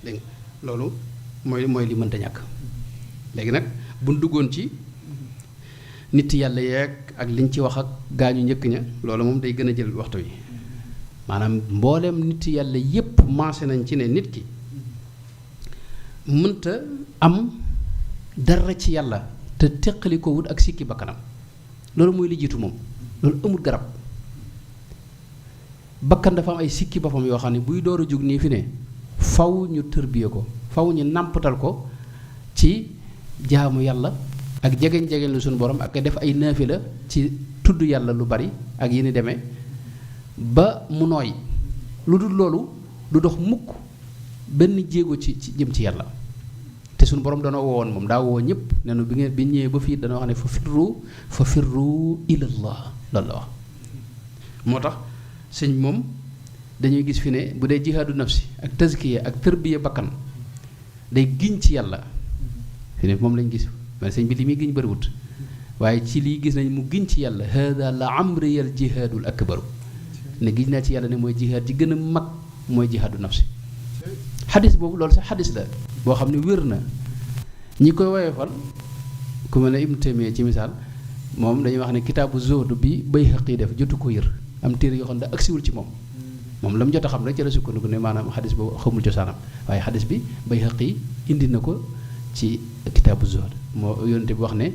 dégg nga loolu mooy li mënta ñàkk léegi nag buñ duggoon ci nit yàlla yeeg ak liñ ci wax ak gaañu njëkk ña loolu moom day gën a jël waxtu wi maanaam mbooleem nit yàlla yépp maase nañ ci ne nit ki mënta am dara ci yàlla te teqali ko wut ak sikki bakkanam loolu mooy li jiitu moom loolu amul garab bakkan dafa am ay sikki boppam yoo xam ne buy door a jóg nii fi ne faw ñu tërbiye ko faw ñu nàmpatal ko ci jaamu yàlla ak jegeñ lu suñu borom ak def ay naafila ci tudd yàlla lu bari ak yi ni demee ba mu nooy lu dul loolu du dox mukk benn jéego ci jëm ci yàlla te suñu borom danoo woowoon moom daa woo ñëpp ne nu bi ñëwee ba fii danoo wax ne fa firru ilallah loolu la wax moo tax sëñ moom dañuy gis fi ne bu dee jihaadu nafsi ak tazkiya ak tërbiya bakkan day giñ ci yàlla fi ne moom lañ gis mais sëñ bi li muy giñ bëriwut waaye ci lii gis nañ mu giñ ci yàlla hada la amriyal jihaadul akbaru ne giñ naa ci yàlla ne mooy jihaad ji gën a mag mooy jihaadu nafsi xadis boobu loolu sax xadis la boo xam ne wér na ñi koy woyofal ku mel ne Ibnu Taymiya ci misaal moom dañuy wax ne kitaabu zuhd bi Bayhaqi def jotu ko yër am téere yoo xam ne da agsiwul ci moom la mu jot a xam rek ci la sukkandiku ne maanaam xadis boobu xamul cosaanam waaye xadis bi Bayhaqi indi na ko ci kitaabu zuhd moo yonte bi wax ne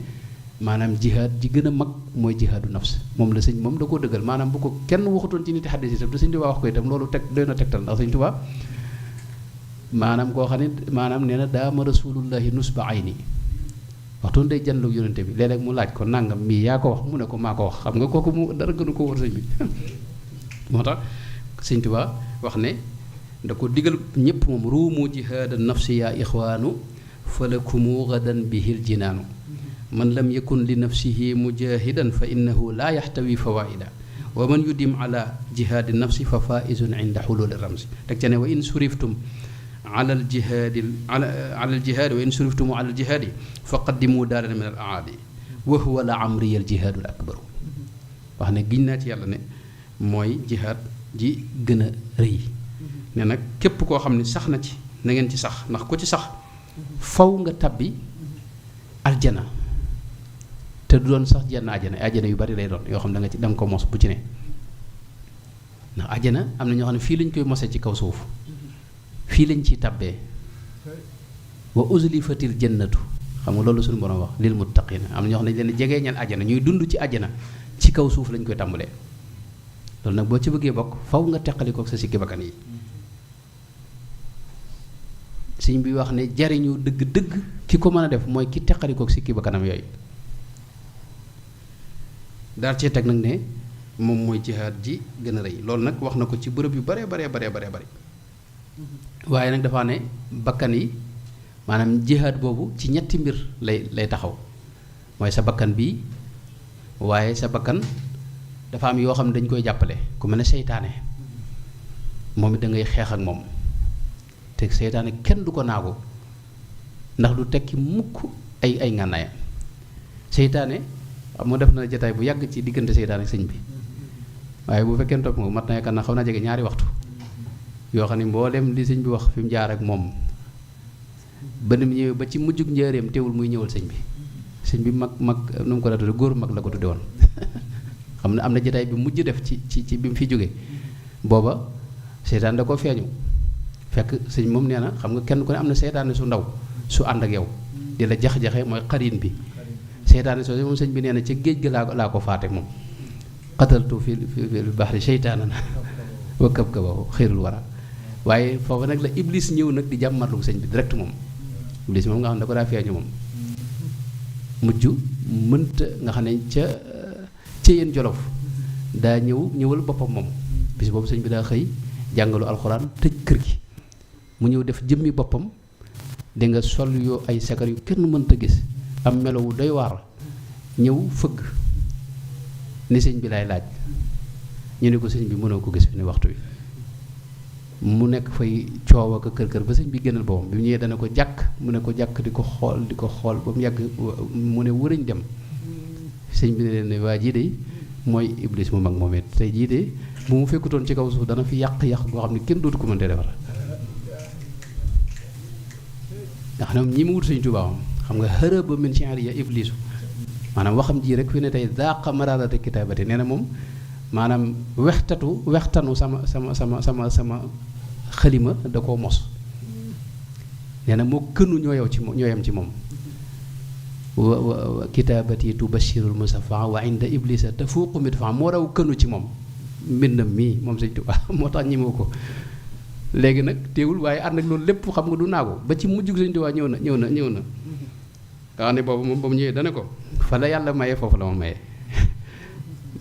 maanaam jihaad ji gën a mag mooy jihaadu nafs moom la sëñ moom da koo dëggal maanaam bu ko kenn waxutoon ci niti xadis itam te sëñ Tuubaa wax ko itam loolu doy na tegtal ndax sëñ Tuubaa maanaam koo xam ne maanaam nee na daama rasulullahi nusba ayni waxtoon day janloog yonente bi léeg-léeg mu laaj ko nangam mii yaa ko wax mu ne ko maa ko wax xam nga kooku mu dara gënu ko wër sëñ bi moo tax sëñ Tuubaa wax ne da ko digal ñëpp moom ruumu jihaada nafsi yaa ixwaanu falakumu gadan bihil jinaanu man lam yakun li nafsihi mujahidan fa innahu laa yaxtawi fawaida wa man yudim ala jihaadi nafsi fa faizun inda xululi ramsi teg ca ne wa in suriftum ala aljihaadi wa in suriftumu ala aljihaadi fa qaddimu daaran min al aadi wa huwa la amriya aljihaadu al akbaru wax ne giñ naa ci yàlla ne mooy jihaad ji gën a rëy ne nag képp koo xam ne sax na ci na ngeen ci sax ndax ku ci sax faw nga tabbi aljana te du doon sax jenn ajana yu bari lay doon yoo xam ne da nga ko mos bu ci ne ndax ajana am na ñoo xam ne fii lañ koy mosee ci kaw suuf fii lañ ciy tabbee wa uzlifatil jannatu xam nga loolu suñu borom wax lil muttaqina am na ñoo xam ne leen jegee ñal ajana ñuy dund ci ajana ci kaw suuf lañ koy tàmbalee loolu nag boo ci bëggee bokk faw nga teqalikook sa sikki bakkan yi sëñ bi wax ne jariñu dëgg-dëgg ki ko mën a def mooy ki teqalikook sikki bakkanam yooyu daal cee teg nag ne moom mooy jihaad ji gën a rëy loolu nag wax na ko ci bërëb yu bare waaye nag dafa ne bakkan yi maanaam jihaad boobu ci ñetti mbir lay taxaw mooy sa bakkan bii waaye sa bakkan dafa am yoo xam ne dañ koy jàppale ku mel ne seytaane moom it da ngay xeex ak moom te seytaane kenn du ko naagu ndax du tekki mukk ay ngànnaayam seytaane moo def na jataay bu yàgg ci diggante seytaane ak sëñ bi waaye bu fekkee topp nga mat na yaakaar na xaw naa jege ñaari waxtu yoo xam ne mboolem li sëñ bi wax fi mu jaar ak moom ba ni mu ñëwee ba ci mujjug njaareem teewul muy ñëwal sëñ bi mag nu mu ko daa tudde góor mag la ko tudde woon xam ne am na jotaay bi mujj def ci bi mu fi jógee booba seytaan da ko feeñu fekk sëñ moom nee na xam nga kenn ku ne am na seytaane su ndaw su ànd ak yow di la jax-jaxe mooy xarin bi seytaane soo moom sëñ bi nee na ca géej ga laa ko faate moom qataltu fi bahri seytaanan wa kabkabahu xayrul wara waaye foofu nag la iblis ñëw nag di jàmmarlu sëñ bi direct moom iblis moom nga xam ne da ko daa feeñu moom mujj mënta nga xam ne ca yéen jolof daa ñëwal boppam moom bis boobu sëñ bi daa xëy jàngalu alxuraan tëj kër gi mu ñëw def jëmmi boppam di nga sol yoo ay sagar yu kenn mënta gis am melowu doy waar ñëw fëgg ni sëñ bi lay laaj ñu ne ko sëñ bi mënoo ko gis fi ni waxtu wi mu nekk fay coow ak kër ba sëñ bi génnal boppam bi mu ñëwee dana ko jàkk mu ne ko jàkk di ko xool ba mu yàgg mu ne wërañ dem sëñ bi ne leen ne waa jii de mooy iblis mu mag moom it tey jii de bu mu fekkutoon ci kaw suuf dana fi yàq boo xam ne kenn dootu ko mënte defar nga xam ne ñi mu wut sëñ Tuubaa xam nga hërëba min shi'riya iblisu maanaam waxam ji rek fi ne tey daaqa mararata kitaabati nee na moom maanaam wextanu sama xalima da koo mos nee na moo kënu ñoo yem ci moom wa kitaabati tubashirul musafa wa inda iblisa tafuuqu midfa moo raw kënu ci moom mbindam mii moom sëñ Tuubaa moo tax ñi moo ko léegi nag teewul waaye ànd ak loolu lépp xam nga du naago ba ci mujjug sëñ Tuubaa ñëw na nga xam ne boobu moom ba mu ñëwee dana ko fa la yàlla maye foofu la ma maye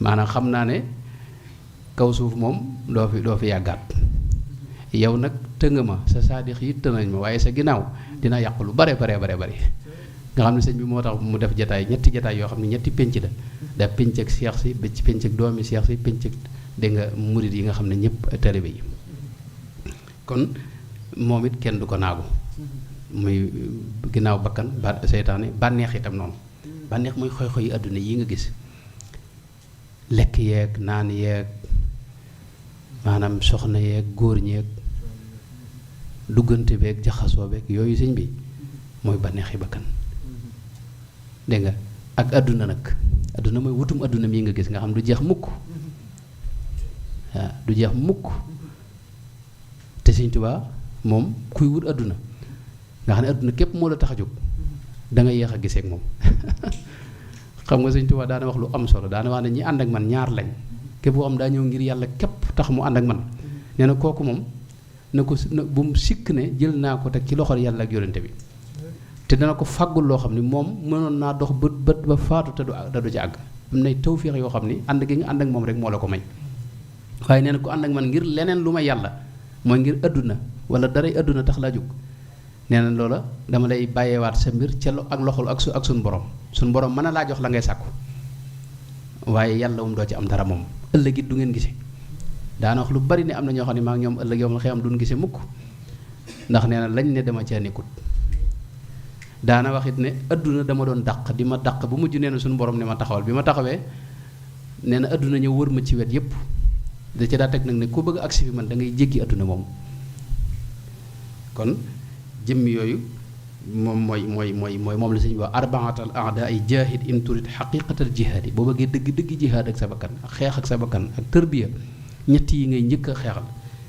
maanaam xam naa ne kaw suuf moom doo fi yàggaat yow nag tënga ma sa saadix yi tënañ ma waaye sa ginnaaw dina yàq lu bare nga xam ne sëñ bi moo tax mu def ñetti jataay yoo xam ne ñetti pénc la daf pénc ak seex si pénc ak doomi seex si pénc ak dégg nga murid yi nga xam ne ñëpp taalibe yi kon moom it kenn du ko naagu muy ginnaaw bakkan seytaane bànneex itam noonu bànneex muy xoy-xoy yi àdduna yi nga gis lekk yeeg naan yeeg maanaam soxna yeeg góor ñeeg duggante beeg jaxasoo beeg yooyu sëñ bi mooy bànneexi bakkan dégg nga ak àdduna nag àdduna mooy wutum àdduna mii nga gis nga xam du jeex mukk waaw du jeex mukk te sëñ Tuubaa moom kuy wut àdduna nga xam ne àdduna képp moo la tax a jóg da nga yéex a gisee ak moom xam nga sëñ Tuubaa daana wax lu am solo daana wax ne ñi ànd ak man ñaar lañ képp koo xam daa ñëw ngir yàlla képp tax mu ànd ak man nee na kooku moom na ko bu mu sikk ne jël naa ko teg ci loxol yàlla ak yonente bi te dana ko fàggul loo xam ni moom mënoon naa dox bët ba faatu te du ci àgg am nay tawféex yoo xam ni ànd gi nga ànd ak moom rek moo la ko may waaye nee na ko ànd ak man ngir leneen lu may yàlla mooy ngir àdduna wala daray àdduna tax laa jóg nee na loola dama lay bàyyeewaat sa mbir ca ak loxol ak suñ borom mën a laa jox la ngay sàkku waaye yàlla doo ci am dara moom ëllëg it du ngeen gise daana wax lu bari ne am na ñoo xam ne maa ngi ñoom ëllëg yow ma xëy am duñ gise mukk ndax nee na lañ ne dama caa nekkut daana wax it ne adduna dama doon dàq di ma dàq bu mujj nee na suñu borom ne ma taxawal bi ma taxawee nee na adduna ñëw wër ma ci wet yépp da ca daa teg nag ne ku bëgg agsi fi man da ngay jéggi adduna moom kon jëmm yooyu moom mooy moom la sëñ bi wax arbaatal aada ay jaahid in turid xaqiqatal jihaad yi boo bëggee dëgg jihaad ak sa bakkan ak xeex ak sa bakkan ak tërbiya ñett yi ngay njëkk a xeexal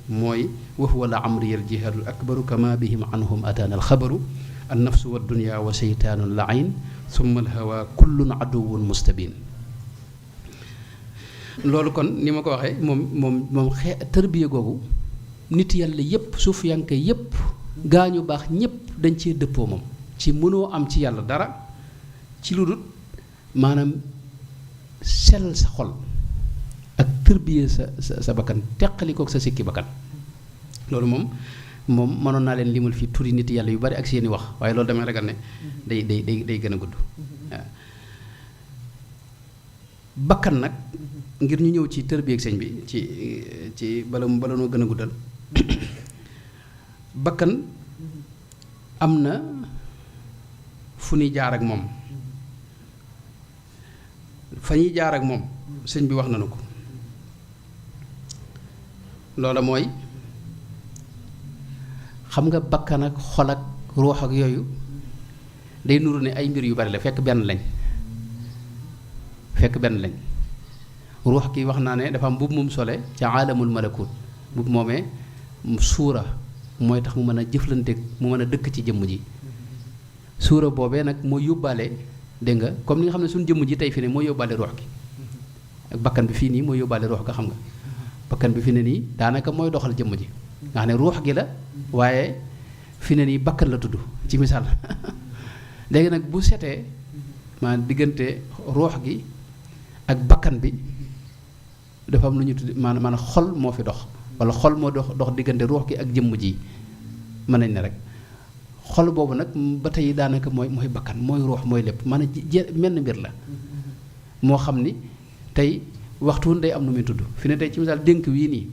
mooy wax wala amriyal jihaadul akbaru kama bihim anhum ataana alxabaru an nafsu wa dunya wa seytaanun lain summa alhawa kullun aduwun mustabin loolu kon ni ma ko waxee moom tërbiya googu nit yàlla yépp suufiyanke yépp gaañu baax ñépp dañ cee dëppoo moom ci mënoo am ci yàlla dara ci lu dul maanaam sell sa xol ak tërbiya sa bakkan teqalikook sa sikki bakkan loolu moom mënoon naa leen limal fii turi nit yàlla yu bari ak seeni wax waaye loolu damay ragal ne day gën a gudd waaw bakkan nag ngir ñu ñëw ci tërbiya ak sëñ bi ci bala noo gën a guddal bakkan am na fu ñuy jaar ak moom fa ñuy jaar ak moom sëñ bi wax nañu ko loola mooy xam nga bakkan ak xol ak ruux ak yooyu day nuru ne ay mbir yu bari la fekk benn lañ ruux ki wax naa ne dafa am mbubb mum sole ca aalamul malakut mbubb moomee suura mooy tax mu mën a jëflanteeg mu mën a dëkk ci jëmm ji suura boobee nag moo yóbbaale dégg nga comme ni nga xam ne suñu jëmm ji tey fi ne moo yóbbaale ruux gi ak bakkan bi fii nii mooy yóbbaale ruux ga xam nga bakkan bi fi ne nii daanaka mooy doxal jëmm ji nga xam ne ruux gi la waaye fi ne nii bakkan la tudd ci misaal léegi nag bu setee maanaam diggante ruux gi ak bakkan bi dafa am lu ñu tudd maanaam xol moo fi dox wala xol moo dox diggante ruux gi ak jëmm ji mën nañ ne rek xol boobu nag ba tey daanaka mooy bakkan mooy ruux mooy lépp maanaam menn mbir la moo xam ni tey waxtu day am nu muy tudd fi ne tey ci misaal dénk wii nii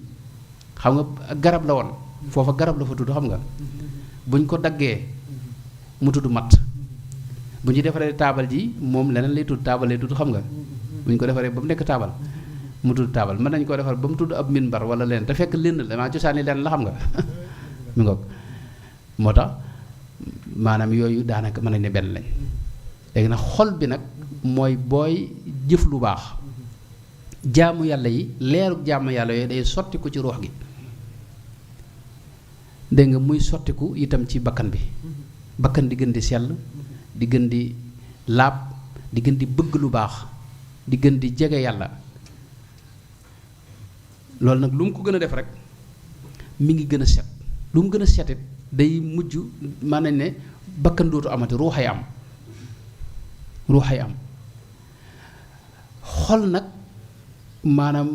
xam nga garab la woon foofa garab la fa tudd xam nga buñ ko daggee mu tudd matt bu ñu defaree taabal ji moom leneen lay tudd taabal lay tudd xam nga bu ñu ko defaree ba mu nekk taabal mu tudd taabal mën nañu ko defar ba mu tudd ab minbar wala leen te fekk lenn la maa cosaani leen la xam nga mi ngoog moo tax maanaam yooyu daanaka mën nañ ne benn lañ léegi nag xol bi nag mooy booy jëf lu baax jaamu yàlla yi leeru jaamu yàlla yooyu day sottiku ci ruux gi dégg nga muy sottiku itam ci bakkan bi bakkan di gën di sell di gën di laab di gën di bëgg lu baax di gën di jege yàlla loolu nag lu mu ko gën a def rek mi ngi gën a set lu mu gën a setit day mujj maanaam ne bakkan dootu amati ruuxay am xol nag maanaam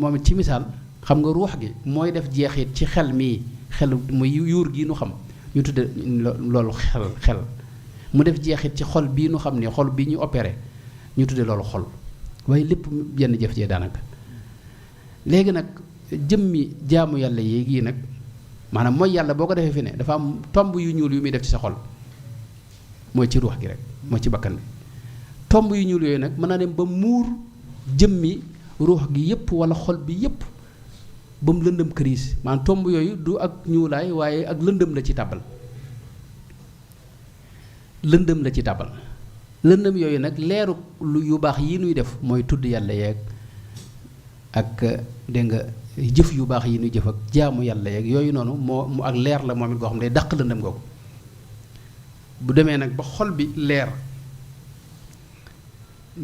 moom it ci misaal xam nga ruux gi mooy def jeexit ci xel mii xel muy yuur gi nu xam ñu tudde loolu xel mu def jeexit ci xol bii nu xam ne xol bii ñu opéré ñu tudde loolu xol waaye lépp yenn jëf jee daanaka léegi nag jëmmi jaamu yàlla yéegi nag maanaam mooy yàlla boo ko defee fi ne dafa am tomb yu ñuul yu muy def ci sa xol mooy ci ruux gi rek mooy ci bakkan bi tomb yu ñuul yooyu nag mën naa dem ba muur jëmmi ruux gi yépp wala xol bi yépp ba mu lëndëm këriis maanaam tomb yooyu du ak ñuulaay waaye ak lëndëm la ci tàbbal lëndëm yooyu nag leeru lu yu baax yi nuy def mooy tudd yàlla yeeg ak dégg nga jëf yu baax yi nuy jëf ak jaamu yàlla yeeg yooyu noonu mu ak leer la moom it goo xam ne day dàq lëndëm googu bu demee nag ba xol bi leer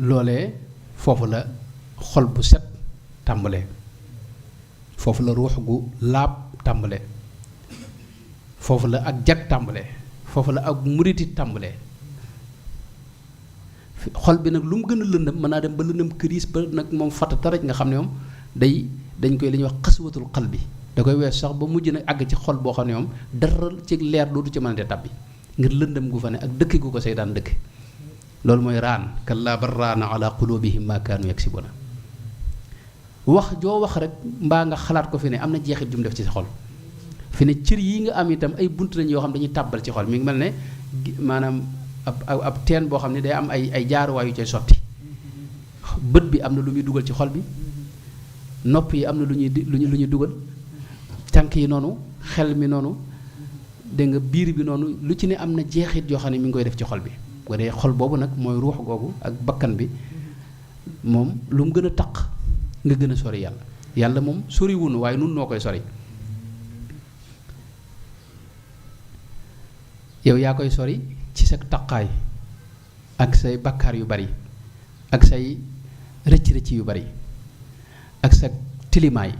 loolee foofu la xol bu set tàmbalee foofu la ruux gu laab tàmbalee foofu la ak jag tàmbalee foofu la ak muriti tàmbalee xol bi nag lu mu gën a lëndëm mën naa dem ba lëndëm këriis ba nag moom fatt taraj nga xam ne moom dañ koy li ñuy wax xaswatul xal bi da koy wees sax ba mujj nag àgg ci xol boo xam ne moom dara ci leer dootu ci mën a de tabbi ngir lëndëm gu fa ne ak dëkk gu ko seytaan dëkk loolu mooy raan kallaa bal raana ala qulubihim ma kaanu yaksibuna wax joo wax rek mbaa nga xalaat ko fi ne am na jeexit jum def ci sa xol fi ne cër yi nga am itam ay bunt lañ yoo xam dañuy tàbbal ci xol mi ngi mel ne maanaam ab teen boo xam ne day am ay jaaruwaay yu cay sotti bët bi am na lu muy dugal ci xol bi nopp yi am na lu ñuy dugal tànk yi noonu xel mi noonu dégg nga biir bi noonu lu ci ne am na jeexit yoo xam ne mi ngi koy def ci xol bi bu dee xol boobu nag mooy ruux googu ak bakkan bi moom lu mu gën a taq nga gën a sori yàlla moom sori wunu waaye nun noo koy sori yow yaa koy sori ci sa taqaay ak say bakkaar yu bari ak say rëcc-rëcc yu bari ak sa tilimaay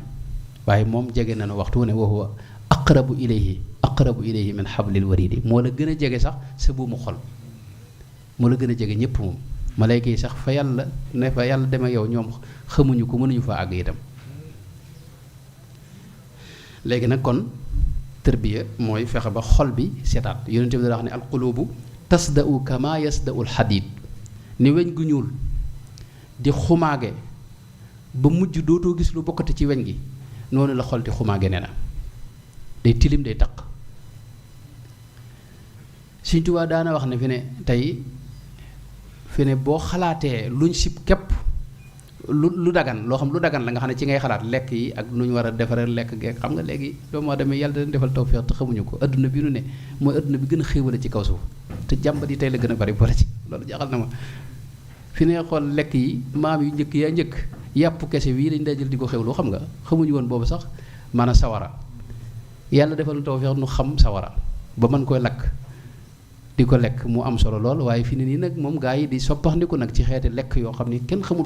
waaye moom jege na nu waxtu ne wa huwa aqrabu ilayhi min hablil waridi moo la gën a jege sax sa buumu xol moo la gën a jege ñëpp moom malayka yi sax fa yàlla deme yow ñoom xamuñu ko mënuñu fa àgg itam léegi nag kon tërbiya mooy fexe ba xol bi setaat yonent bi da wax ne alqulubu tasda'u kama yasda'u alxadid ni weñ gu ñuul di xumaage ba mujj dootoo gis lu bokkati ci weñ gi noonu la xol di xumaage nee na day tilim day taq Sëñ Tuubaa daana wax ne fi ne tey fi ne boo xalaatee luñ sib képp lu dagan loo xam lu dagan la nga xam ne ci ngay xalaat lekk yi ak nu ñu war a defaree lekk geek xam nga léegi doomu aadama yàlla da leen defal tawfeex te xamuñu ko adduna bi nu ne mooy adduna bi gën a xéewale ci kaw suuf te jàmbat yi tey la gën a bari boole ci loolu jaaxal na ma fi ne xool lekk yi maam yu njëkk yaa njëkk yàpp kese wii dañ daa jël di ko xewlu xam nga xamuñu woon boobu sax maanaam sawara yàlla defal tawfeex nu xam sawara ba mën koy lakk di ko lekk mu am solo lool waaye fi ne nii nag moom gaa yi di soppaxndiku nag ci xeeti lekk yoo xam ni kenn xamul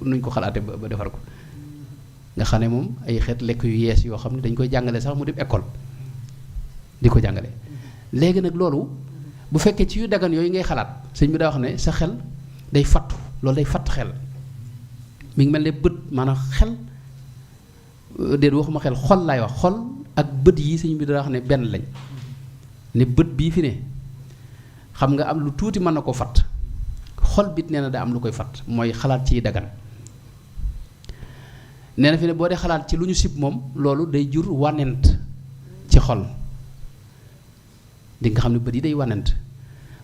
nuñ ko xalaate ba defar ko nga xam ne moom ay xeet lekk yu yees yoo xam ne dañ koy jàngale sax mu dem école di ko jàngale léegi nag loolu bu fekkee ci yu dagan yooyu ngay xalaat sëñ bi daa wax ne sa xel day fattu loolu day fatt xel mi ngi mel ne bët maanaam xel déet waxuma xel xol laay wax xol ak bët yi sëñ bi daa wax ne benn lañ ne bët bii fi ne xam nga am lu tuuti mën na ko fatt xol bit nee na daa am lu koy fatt mooy xalaat ciy dagan nee na fi ne boo dee xalaat ci lu ñu sib moom loolu day jur wànnent ci xol di nga xam ne bët yi day wànnent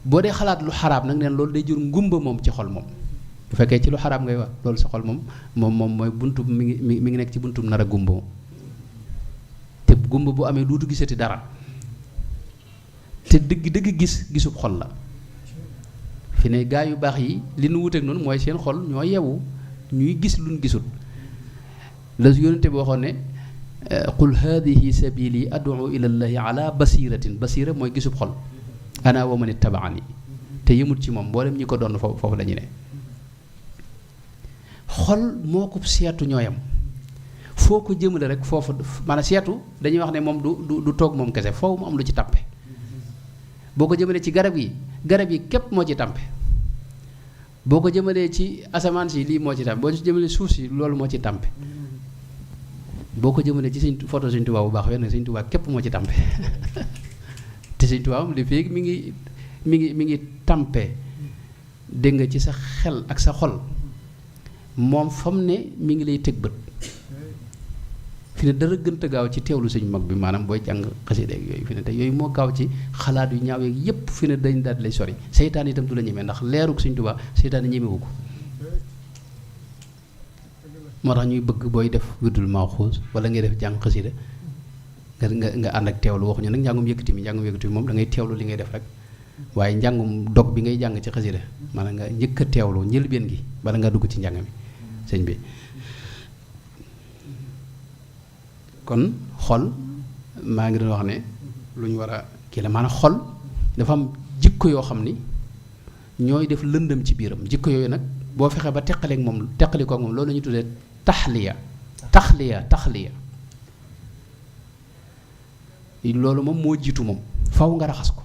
boo dee xalaat lu xaraam nag neen loolu day jur ngumba moom ci xol moom bu fekkee ci lu xaraam ngay wax loolu sa xol moom mooy buntu mi ngi nekk ci buntum nar a gumba te gumba bu amee duutu gisati dara te dëgg gisub xol la fi ne gaa yu baax yi li nu wuteeg noonu mooy seen xol ñoo yewu ñuy gis luñ gisul la yónnente bi waxoon ne qul hadihi sabili ad'u ila llahi ala basiratin basira mooy gisub xol ana wa man ittabaani te yëmut ci moom mboolem ñi ko doon foofu la ñu ne xol moo ko seetu ñooyam foo ko jëmale rek foofu maanaam seetu dañuy wax ne moom du toog moom kese foofu mu am lu ci tàmpe boo ko jëmalee ci garab yi képp moo ci tàmpe boo ko jëmalee ci asamaan si lii moo ci tàmpe boo ci jëmalee suuf si loolu moo ci tàmpe boo ko jëmalee ci sëñ photo sëñ Tuubaa bu baax wenn sëñ Tuubaa képp moo ci tàmpe te sëñ Tuubaa li féegi mi ngi tàmpe dégg nga ci sa xel ak sa xol moom fam ne mi ngi lay teg bët fi ne dara gënta gaaw ci teewlu sëñ mag bi maanaam booy jàng xasida ak yooyu fi ne te yooyu moo gaaw ci xalaat yu ñaaw yeeg yépp fi ne dañ daal lay sori seytaan itam du la ñemee ndax leeruk sëñ Tuubaa seytaan ñemewu ko moo tax ñuy bëgg booy def wirdul Maxuus wala ngay def jàng xasida nga ànd ak teewlu waxuñu nag njàngum yëkkati mi moom da ngay teewlu li ngay def rek waaye njàngum dog bi ngay jàng ci xasida maanaam nga njëkk a teewlu njëlbeen gi bala nga dugg ci njàng mi sëñ bi kon xol maa ngi doon wax ne lu ñu war a kii la maanaam xol dafa am jikko yoo xam ni ñooy def lëndëm ci biiram jikko yooyu nag boo fexee ba teqaleeg moom teqalikoo ak moom loolu la ñuy tuddee taxliya loolu moom moo jiitu moom faw nga raxas ko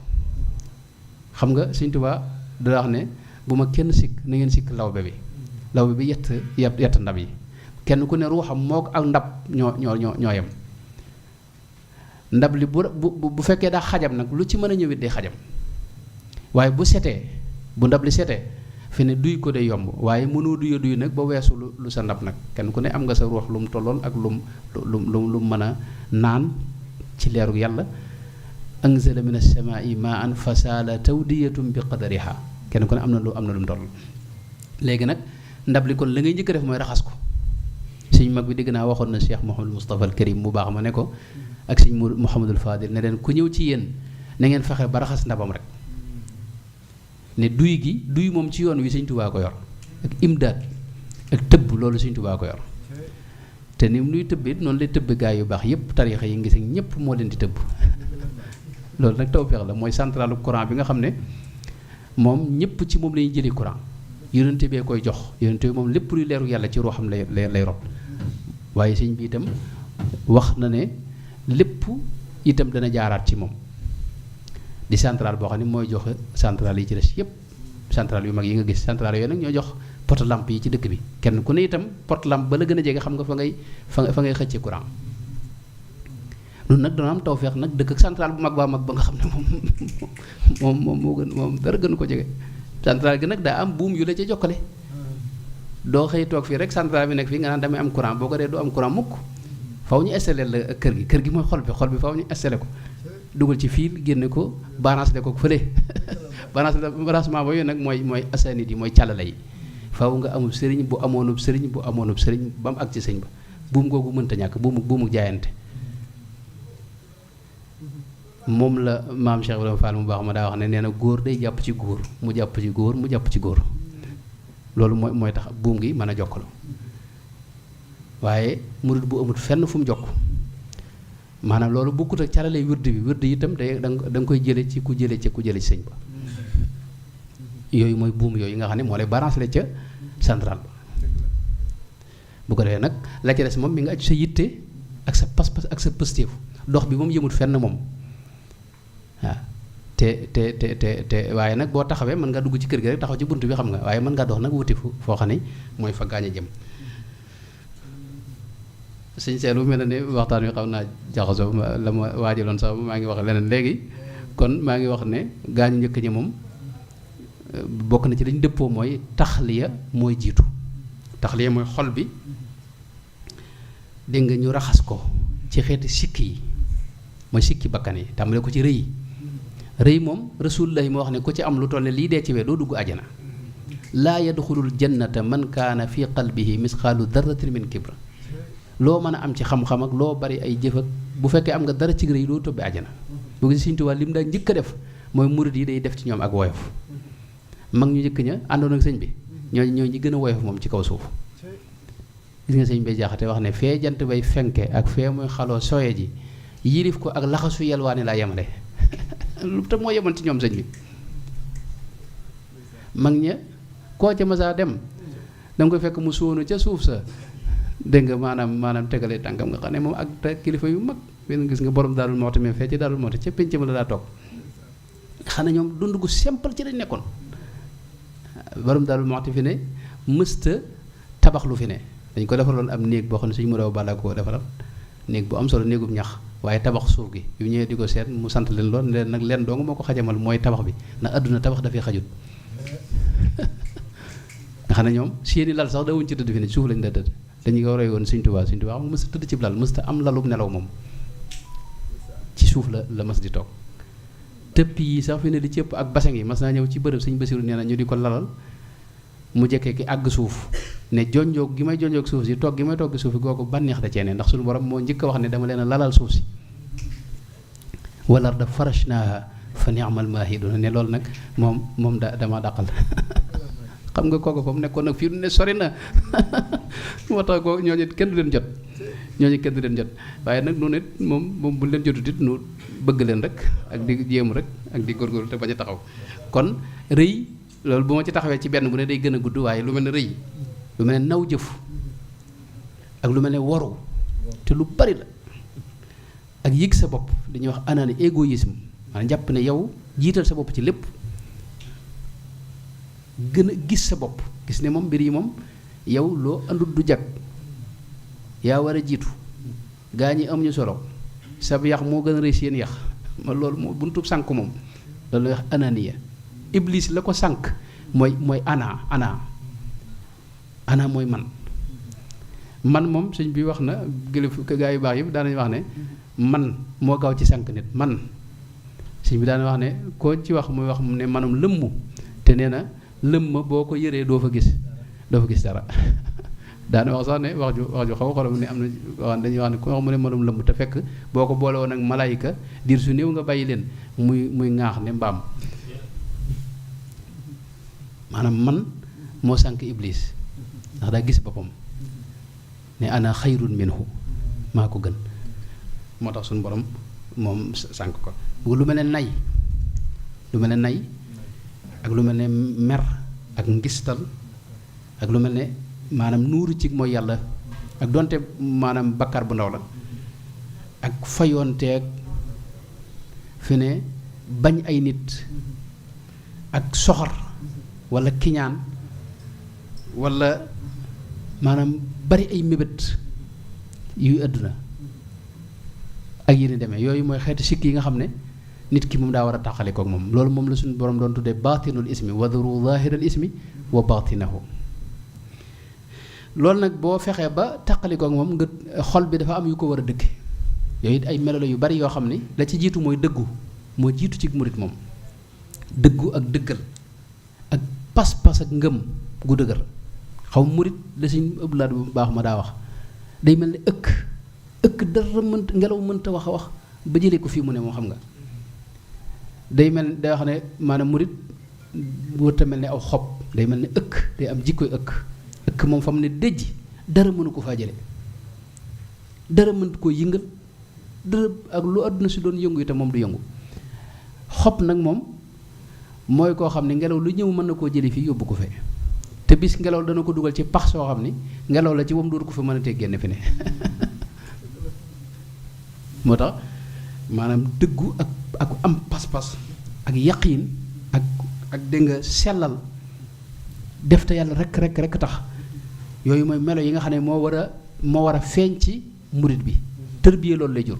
xam nga Sëñ Tuubaa da wax ne bu ma kenn sikk na ngeen sikk lawbe bi yett ndab yi kenn ku ne ruuxam moo ak ndab ñoo yem ndab li bu fekkee daa xajam nag lu ci mën a ñëwit day xajam waaye bu ndab li setee fi ne duy ko day yomb waaye mënoo duy nag ba weesu lu sa ndab nag kenn ku ne am nga sa ruux lu mu tolloon ak lu mën a naan ci leeru yàlla anzala min as-samaa'i maa'an fasaala tawdiyatun bi qadariha kenn ku ne am na lu mu toll léegi nag ndab li kon la ngay njëkk a def mooy raxas ko sëñ mag bi dégg naa waxoon na Cheikh Mouhamadul Moustapha al Karim mu baax ma ne ko ak sëñ Mouhamadul Fadil ne leen ku ñëw ci yéen na ngeen fexe ba raxas ndabam rek ne duy moom ci yoon wi sëñ Tuubaa ko yor ak imdaad ak tëbb loolu sëñ Tuubaa ko yor te ni nuy tëbbee noonu lay tëbb gaa yu baax yépp tariixa yi ngi si ñépp moo leen di tëbb loolu nag tawfeex la mooy centralu courant bi nga xam ne moom ñépp ci moom la ñuy jëlee courant yonente bee koy jox yonente bi moom lépp luy leeru yàlla ci ruuxam lay rob waaye sëñ bi itam wax na ne lépp itam dana jaaraat ci moom di central boo xam ne mooy joxe central yi ci des yépp central yu mag yi nga gis central yooyu nag ñoo jox porte lampe yi ci dëkk bi kenn ku ne itam porte lampe ba la gën a jege xam nga fa ngay xëcce courant loolu nag dana am tawfeex nag dëkk ak central bu mag ba nga xam ne moom moo gën moom dara gën ko jege central gi nag daa am buum yu la ca jokkale doo xëy toog fii rek central bi nekk fii nga naan damay am courant boo ko dee doo am courant mukk faw ñu installé la kër gi mooy xol bi faw ñu installé ko dugal ci fil génne ko balance ko fële branchement ba yooyu nag mooy asanid yi mooy càllale yi faaw nga amub sëriñ bu amoonub sëriñ ba mu àgg ci sëñ ba buum googu mënta ñàkk buumu jaayante. moom la maam Cheikh Ibrahima Fall mu baax ma daa wax ne nee na góor day jàpp ci góor mu jàpp ci góor mu jàpp ci góor loolu mooy tax buum gi mën a jokkaloo waaye murid bu amut fenn fu mu jokk maanaam loolu bokkut ak carale wird itam da nga koy jële ci ku jële ci sëñ ba yooyu mooy buum yooyu nga xam ne moo lay balancé ca central ba bu ko defee nag la ca des moom mi nga aju sa yitte ak sa pas-pas ak sa pëstéef dox bi moom yëmut fenn moom waaw te waaye nag boo taxawee mën nga dugg ci kër gi rek taxaw ci bunt bi xam nga waaye mën ngaa dox nag wuti foo xam ne mooy fa gaañ a jëm sëñ Seelu mel na ne waxtaan wi xaw naa jaxasoo la ma waajaloon sax maa ngi wax leneen léegi kon maa ngi wax ne gaañu njëkk ñi moom bokk na ci lañ dëppoo mooy taxliya mooy jiitu taxliya mooy xol bi dégg nga ñu raxas ko ci xeeti sikki yi mooy sikki bakkan yi tàmbale ko ci rëy moom rasulullah moo wax ne ku ci am lu toll ne lii dee ci wee doo dugg àjjana laa yadxulul jannata man kaana fi qalbihi misqaalu darratin min kibra loo mën a am ci xam-xam ak loo bari ay jëf ak bu fekkee am nga dara ci rëy doo tobbi àjjana bu gis Sëñ Tuubaa lim daa njëkk a def mooy murid yi day def ci ñoom ak woyof mag ñu njëkk ña àndoon ak sëñ bi ñoo ñi gën a woyof moom ci kaw suuf gis nga sëñ bay jaxate wax ne fee jant bay fenke ak fee muy xaloo soye ji yilif ko ak laxasu yelwaani laa yemale lu te moo yemoon ci ñoom sëñ bi mag ña koo ca masaa dem danga koy fekk mu sóonu ca suuf sa dégg nga maanaam tegalee tànkam nga xam ne moom ak te kilifa yu mag benn gis nga borom Daarul Muxti mais fee ci Daarul Muxti ca pénc ma la daa toog xam ne ñoom dund gu simple ci lañ nekkoon borom Daarul Muxti fi ne mësta tabax lu fi ne dañ ko defaroon am néeg boo xam ne suñu mu daw bala koo defaral néeg bu am solo néegub ñax waaye tabax suuf gi yu ñëwee di ko seet mu sant leen lool ne leen nag leen dong moo ko xajamal mooy tabax bi ndax àdduna tabax dafay xajut nga xam ne ñoom seeni lal sax dawuñ ci tëdd fi ne suuf lañ da tëdd dañu ko roy woon Sëñ Tuubaa xam nga mësta tëdd ci lal mësta am lalub nelaw moom ci suuf la mas di toog tëpp yi sax fi ne li ci ëpp ak basang yi mas naa ñëw ci bërëb Sëñ Basiru nee na ñu di ko lalal mu jekkee ki àgg suuf ne jonjoog gi may jonjoog suuf si toog gi may togg suuf si googu bànneex da ceene ndax suñu borom moo njëkk a wax ne dama leen a lalal suuf si wal arda farashnaaha fa ni'mal maahidun ne loolu nag moom dama dàqal xam nga kooku fa mu nekkoon nag fii du ne sori na moo tax ko ñooñu kenn du leen jot waaye nag noonu it moom bu leen jotut it nu bëgg leen rek ak di jéem rek ak di góorgóorlu te bañ a taxaw kon rëy loolu bu ma ci taxawee ci benn bu ne day gën a gudd waaye lu mel ne rëy lu mel ne naw jëf ak lu mel ne waru te lu bari la ak yëg sa bopp dañuy wax anaani égoïsme maanaam jàpp ne yow jiital sa bopp ci lépp gën a gis sa bopp gis ne moom mbir yi moom yow loo andul du jag yaa war a jiitu gaa ñi amuñu solo sab yax moo gën a rëy seen yax ma loolu moo buntub sànk moom loolu wax ananiya iblis la ko sànk mooy ana mooy man moom sëñ bi wax na gëlëf gaa yu baax yëpp daanañu wax ne man moo gaaw ci sànk nit man sëñ bi daana wax ne koo ci wax muy wax ne manum lëmmu te nee na lëmma boo ko yëree doo fa gis dara daana wax sax ne wax ju xaw xolam ne am na wax dañuy wax ne ku wax mu ne manum lëmm te fekk boo ko boole woon ak malaayika diir su néew nga bàyyi leen muy ŋaax ne mbaam maanaam man moo sànk iblis ndax daa gis boppam ne ana xayrun minhu maa ko gën moo tax suñu borom moom sànk ko lu mel ne nay ak lu mel ne mer ak ngistal ak lu mel ne maanaam nuuru ci mooy yàlla ak donte maanaam bakkar bu ndaw la ak fayoonteeg fi ne bañ ay nit ak soxor walla kiñaan walla maanaam bari ay mébét yuy àdduna ak yéen demee yooyu mooy xeeti sikk yi nga xam ne nit ki moom daa war a tàqale kook moom loolu moom la suñu borom doon tuddee baatinul ismi waduru zahiral ismi wa baatinahu loolu nag boo fexee ba tàqale kook moom nga xol bi dafa am yu ko war a dëkke yooyu it ay melolo yu bari yoo xam ne la ci jiitu mooy dëggu moo jiitu ci murit moom dëggu ak dëggal ak pas-pas ak ngëm gu dëgër xaw murit la suñ ëblaat bu baax ma daa wax day mel ni ëkk dara mënta ngelaw mënta wax a wax ba jëlee ko fii mu ne moo xam nga day wax ne maanaam murit wërta mel ni aw xob day mel ni day am jikkoy ëkk moom fa mu ne déjj dara mënu ko faa jële dara mëntu koo yëngal dara ak lu àdduna si doon yëngu itam moom du yëngu xob nag moom mooy koo xam ne ngelaw lu ñëw mën na koo jële fii yóbbu ko fee te bis ngelaw dana ko dugal ci pax soo xam ni ngelaw la ci moom dootu ko fa mën a tee génn fi ne moo tax maanaam dëggu ak am pas-pas ak yaqiin ak dégg nga sellal def te yàlla rek tax yooyu mooy melo yi nga xam ne moo war a feeñ ci murit bi tërbiye loolu lay jur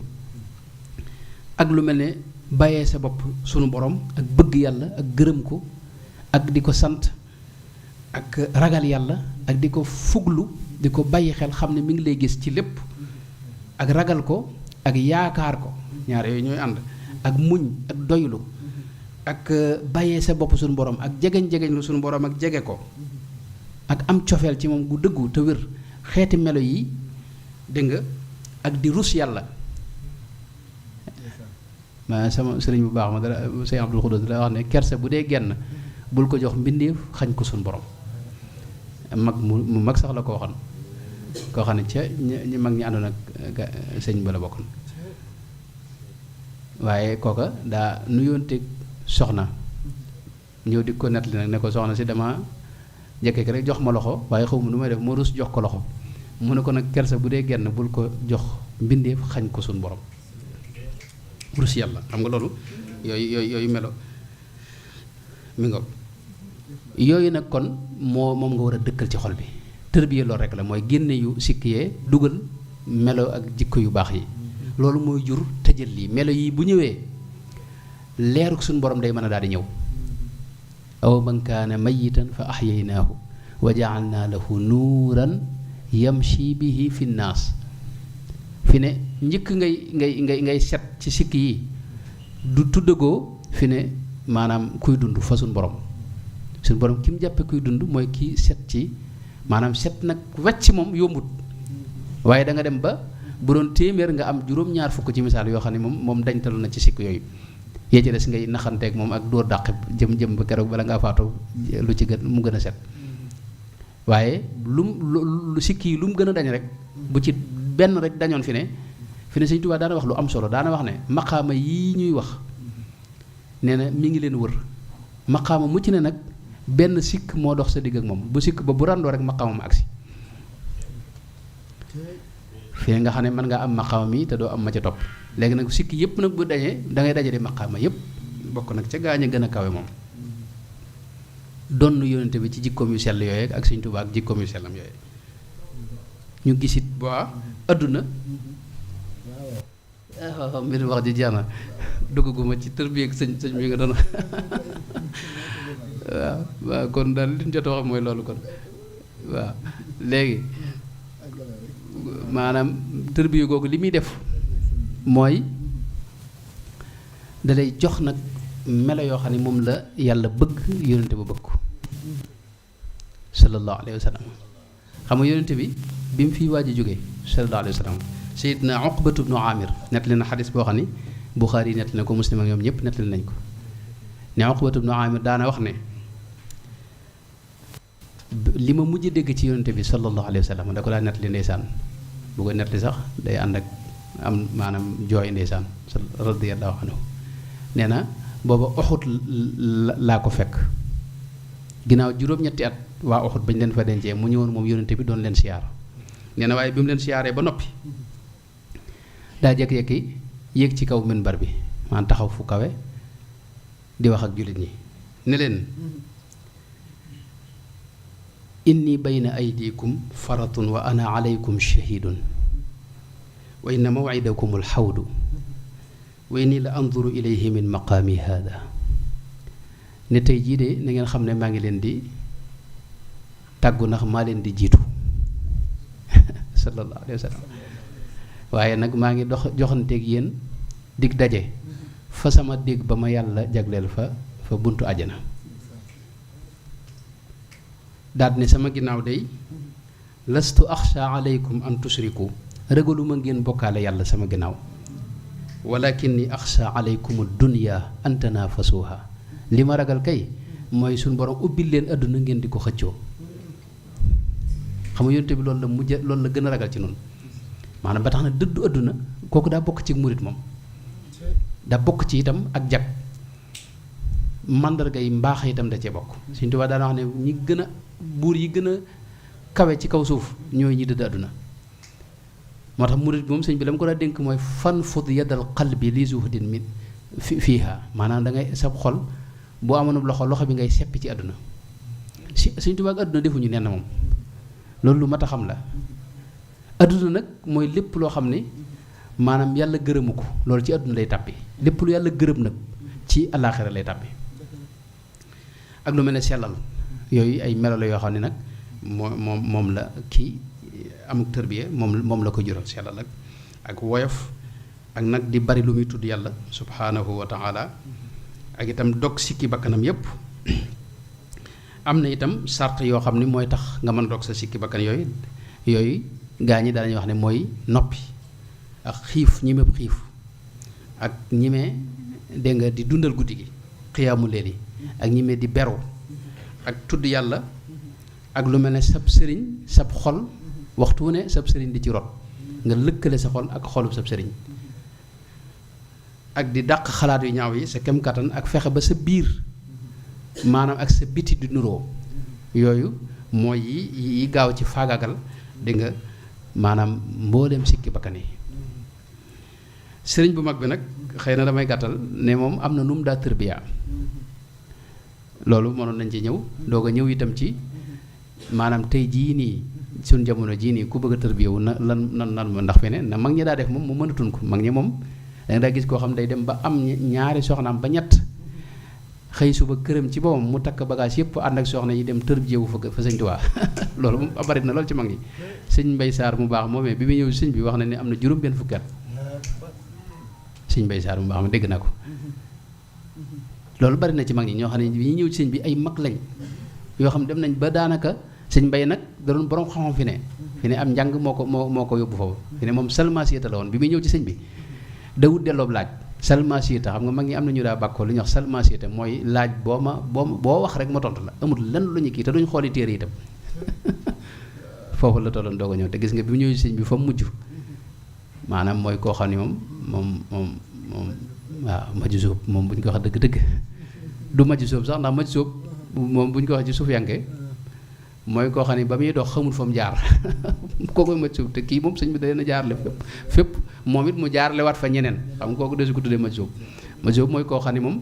ak lu mel ne bàyyee sa bopp sunu borom ak bëgg yàlla ak gërëm ko ak di ko sant ak ragal yàlla ak di ko fuglu di ko bàyyi xel xam ne mi ngi lay gis ci lépp ak ragal ko ak yaakaar ko ñaar yooyu ñooy ànd ak muñ ak doylu ak bàyyee sa bopp suñu borom ak jegeñ lu suñu borom ak jege ko ak am cofeel ci moom gu dëggu te wér xeeti melo yi dégg nga ak di rus yàlla ma sama sëriñ bu baax ma dara sëñ Abdul Xudus dara wax ne kersa bu dee genn bul ko jox mbindeef xañ ko suñu borom mu mag sax la ko waxoon koo xam ne ca ñi mag ñi àndoon ak sëñ ba la bokkoon waaye kooka daa nuyoonteeg soxna ñëw di ko nettali nag ne ko soxna si dama njëkkee rek jox ma loxo waaye xaw ma nu may def moo rus jox ko loxo mu ne ko nag kersa bu dee genn bul ko jox mbindeef xañ ko suñu borom rus yàlla xam nga loolu yooyu melo mi nga yooyu nag kon moom nga war a dëkkal ci xol bi tërbiye loolu rek la mooy génne yu sikk yee dugal melo ak jikko yu baax yi loolu mooy jur tëjal lii melo yi bu ñëwee leeruk suñu borom day mën a daal di ñëw aw man kaana mayitan fa ahyaynaahu wa ja'alnaa lahu nuuran yamshi bihi fi nnaas fi ne njëkk ngay set ci sikk yi du tuddagoo fi ne maanaam kuy dund fa suñu borom ki mu jàppe kuy dund mooy kii set ci maanaam set nag wecc moom yombut waaye da nga dem ba bu doon téeméer nga am juróom-ñaar fukk ci misaal yoo xam ne moom dañtalu na ci sikk yooyu yee ci des ngay naxanteeg moom ak dóor dàq jëm ba keroog bala ngaa faatu lu ci gën mu gën a set waaye lu sikk yi lu mu gën a dañ rek bu ci benn rek dañoon fi ne Sëñ Tuubaa daana wax lu am solo daana wax ne maqaama yii ñuy wax nee na mi ngi leen wër maqaama mu ci ne nag benn sikk moo dox sa digg ak moom bu sikk ba bu randoo rek maqaama ma agsi fii nga xam ne mën ngaa am maqaama mi te doo am ma ca topp léegi nag sikk yëpp nag bu dañee da ngay dajale maqaama yëpp bokk nag ca gaañ a gën a kawe moom donn yonente bi ci jikkoom yu sell yooyu ak Sëñ Tuubaa ak jikkoom yu sellam yooyu ñu gisit bu adduna waaw mbir wax ji jeex na dugguma ci tërbiyeeg sëñ bi nga doon waaw kon daal li ñu jot a wax mooy loolu kon waaw léegi maanaam tërbiye googu li muy def mooy dalay jox nag melo yoo xam ne moom la yàlla bëgg yonente ba bëgg ko sallallahu alayhi wa sallam xam nga yonente bi mu fi waaj a jógee sallallahu alayhi wa sallam Seydina Uqbatu bnu Amir nettali na xadis boo xam ni Buxaari yi nettali na ko Muslim ak ñoom ñëpp nettali nañ ko ne Uqbatu bnu Amir daana wax ne li ma mujj dégg ci yonente bi sallallahu alayhi wa sallam da ko daa nettali ndeysaan bu ko nettali sax day ànd ak am maanaam jooy ndeysaan radiyallahu anhu nee na booba Uxud laa ko fekk ginnaaw juróom-ñetti at waa Uxud bañ leen fa dencee mu ñëwoon moom yonente bi doon leen siyaar nee na waaye bi mu leen siyaaree ba noppi daa jékki-jékki yéeg ci kaw minbar bi maanaam taxaw fu kawe di wax ak jullit ñi ne leen inni bayna aydikum faratun wa ana alaykum shahidun wa inna maw'idakum alxawdu wa inni la anduru ilayhi min maqaami hada ne tey jii de na ngeen xam ne maa ngi leen di tàggu ndax maa leen di jiitu sallallahu alayhi wa sallam waaye nag maa ngi joxanteeg yéen dig daje fa sama dégg ba ma yàlla jagleel fa buntu àjjana daal ne sama ginnaaw day lastu axsha alaykum an tusriku ragaluma ngeen bokkaale yàlla sama ginnaaw walakinni axsha alaykum dunya an tanafasuha li ma ragal kay mooy suñu borom ubbil leen àdduna ngeen di ko xëccoo xam nga yonte bi loolu la gën a ragal ci noonu maanaam ba tax na dëddu àdduna kooku daa bokk ci murit moom daa bokk ci itam ak jag màndarga yi mbaax itam da cee bokk Sëñ Tuubaa daan wax ne ñi gën a buur yi gën a kawe ci kaw suuf ñooy ñi dëdd àdduna moo tax murit bi moom sëñ bi la mu ko daa dénk mooy fan fud yadal qalbi li zuhdin min fiiha maanaam da ngay sab xol boo amoon loxo bi ngay seppi ci àdduna Sëñ Tuubaa ak àdduna defuñu nenn moom loolu lu mat a xam la àdduna nag mooy lépp loo xam ne maanaam yàlla gërëmu ko loolu ci àdduna lay tàbbi lépp lu yàlla gërëm nag ci àllaaxira lay tàbbi ak lu mel ne sellal yooyu ay melo la yoo xam ne nag moom la kii amuk tërbiya moom la ko jural sellal ak woyof ak nag di bari lu muy tudd yàlla subhaanahu wa taala ak itam dog sikki bakkanam yépp am na itam sart yoo xam ne mooy tax nga mën dog sa sikki bakkan yooyu gaa ñi dañuy wax ne mooy noppi ak xiif ñimeeb xiif ak ñime dégg nga di dundal guddi gi xiyaamu leeli ak ñime di beru ak tudd yàlla ak lu mel ne sab sëriñ sab xol waxtu wu ne sab sëriñ di ci rot nga lëkkale sa xol ak xolub sab sëriñ ak di dàq xalaat yu ñaaw yi sa kem kattan ak fexe ba sa biir maanaam ak sa biti di nuroo yooyu mooy yi gaaw ci faagaagal dégg nga maanaam mbooleem sikki bakkan yi sëriñ bu mag bi nag xëy na damay gàttal ne moom am na nu mu daa tërbiyaa loolu mënoon nañ ci ñëw doog a ñëw itam ci maanaam tey jii nii suñ jamono jii nii ku bëgg a tërbiyawu nan ndax fi ne na mag ñi daa def moom mu mënatuñ ko mag ñi moom danga daa gis koo xam day dem ba am ñaari soxnaam ba ñett xëy suba këram ci boppam mu takk bagage yëpp ànd ak soxna yi dem tërbiyawu fa sëñ Tuubaa loolu moom bari na loolu ci mag ñi sëñ Mbay Saar mu baax moomee bi muy ñëw sëñ bi wax na ne am na juróom benn fukki at sëñ Mbay Saar mu baax ma dégg na ko loolu bari na ci mag ñi ñoo xam ne bi ñuy ñëw ci sëñ bi ay mag lañ yoo xam dem nañ ba daanaka sëñ Mbay nag da doon borom xam-xam fi ne am njàng moo ko yóbbu foofu fi ne moom salma siyata la woon bi muy ñëw ci sëñ bi dawut delloob laaj salma siyata xam nga mag ñi am na ñu daa bàkkoo lu ñuy wax salma siyata mooy laaj boo wax rek ma tontu la amul lenn lu ñu kii te duñ xooli téere itam foofu la tolloon doog a ñëw te gis nga bi mu ñëw ci sëñ bi fa mujj maanaam mooy koo xam ne moom waaw maju sóob moom bu ñu ko wax dëgg-dëgg du maju sóob sax ndax maju sóob moom bu ñu ko wax ci suuf yanke mooy koo xam ne ba muy dox xamul fa mu jaar kooku maju sóob te kii moom sëñ bi da leen a jaarale fépp moom it mu jaarale waat fa ñeneen xam nga kooku desu ko tuddee maju sóob mooy koo xam ne moom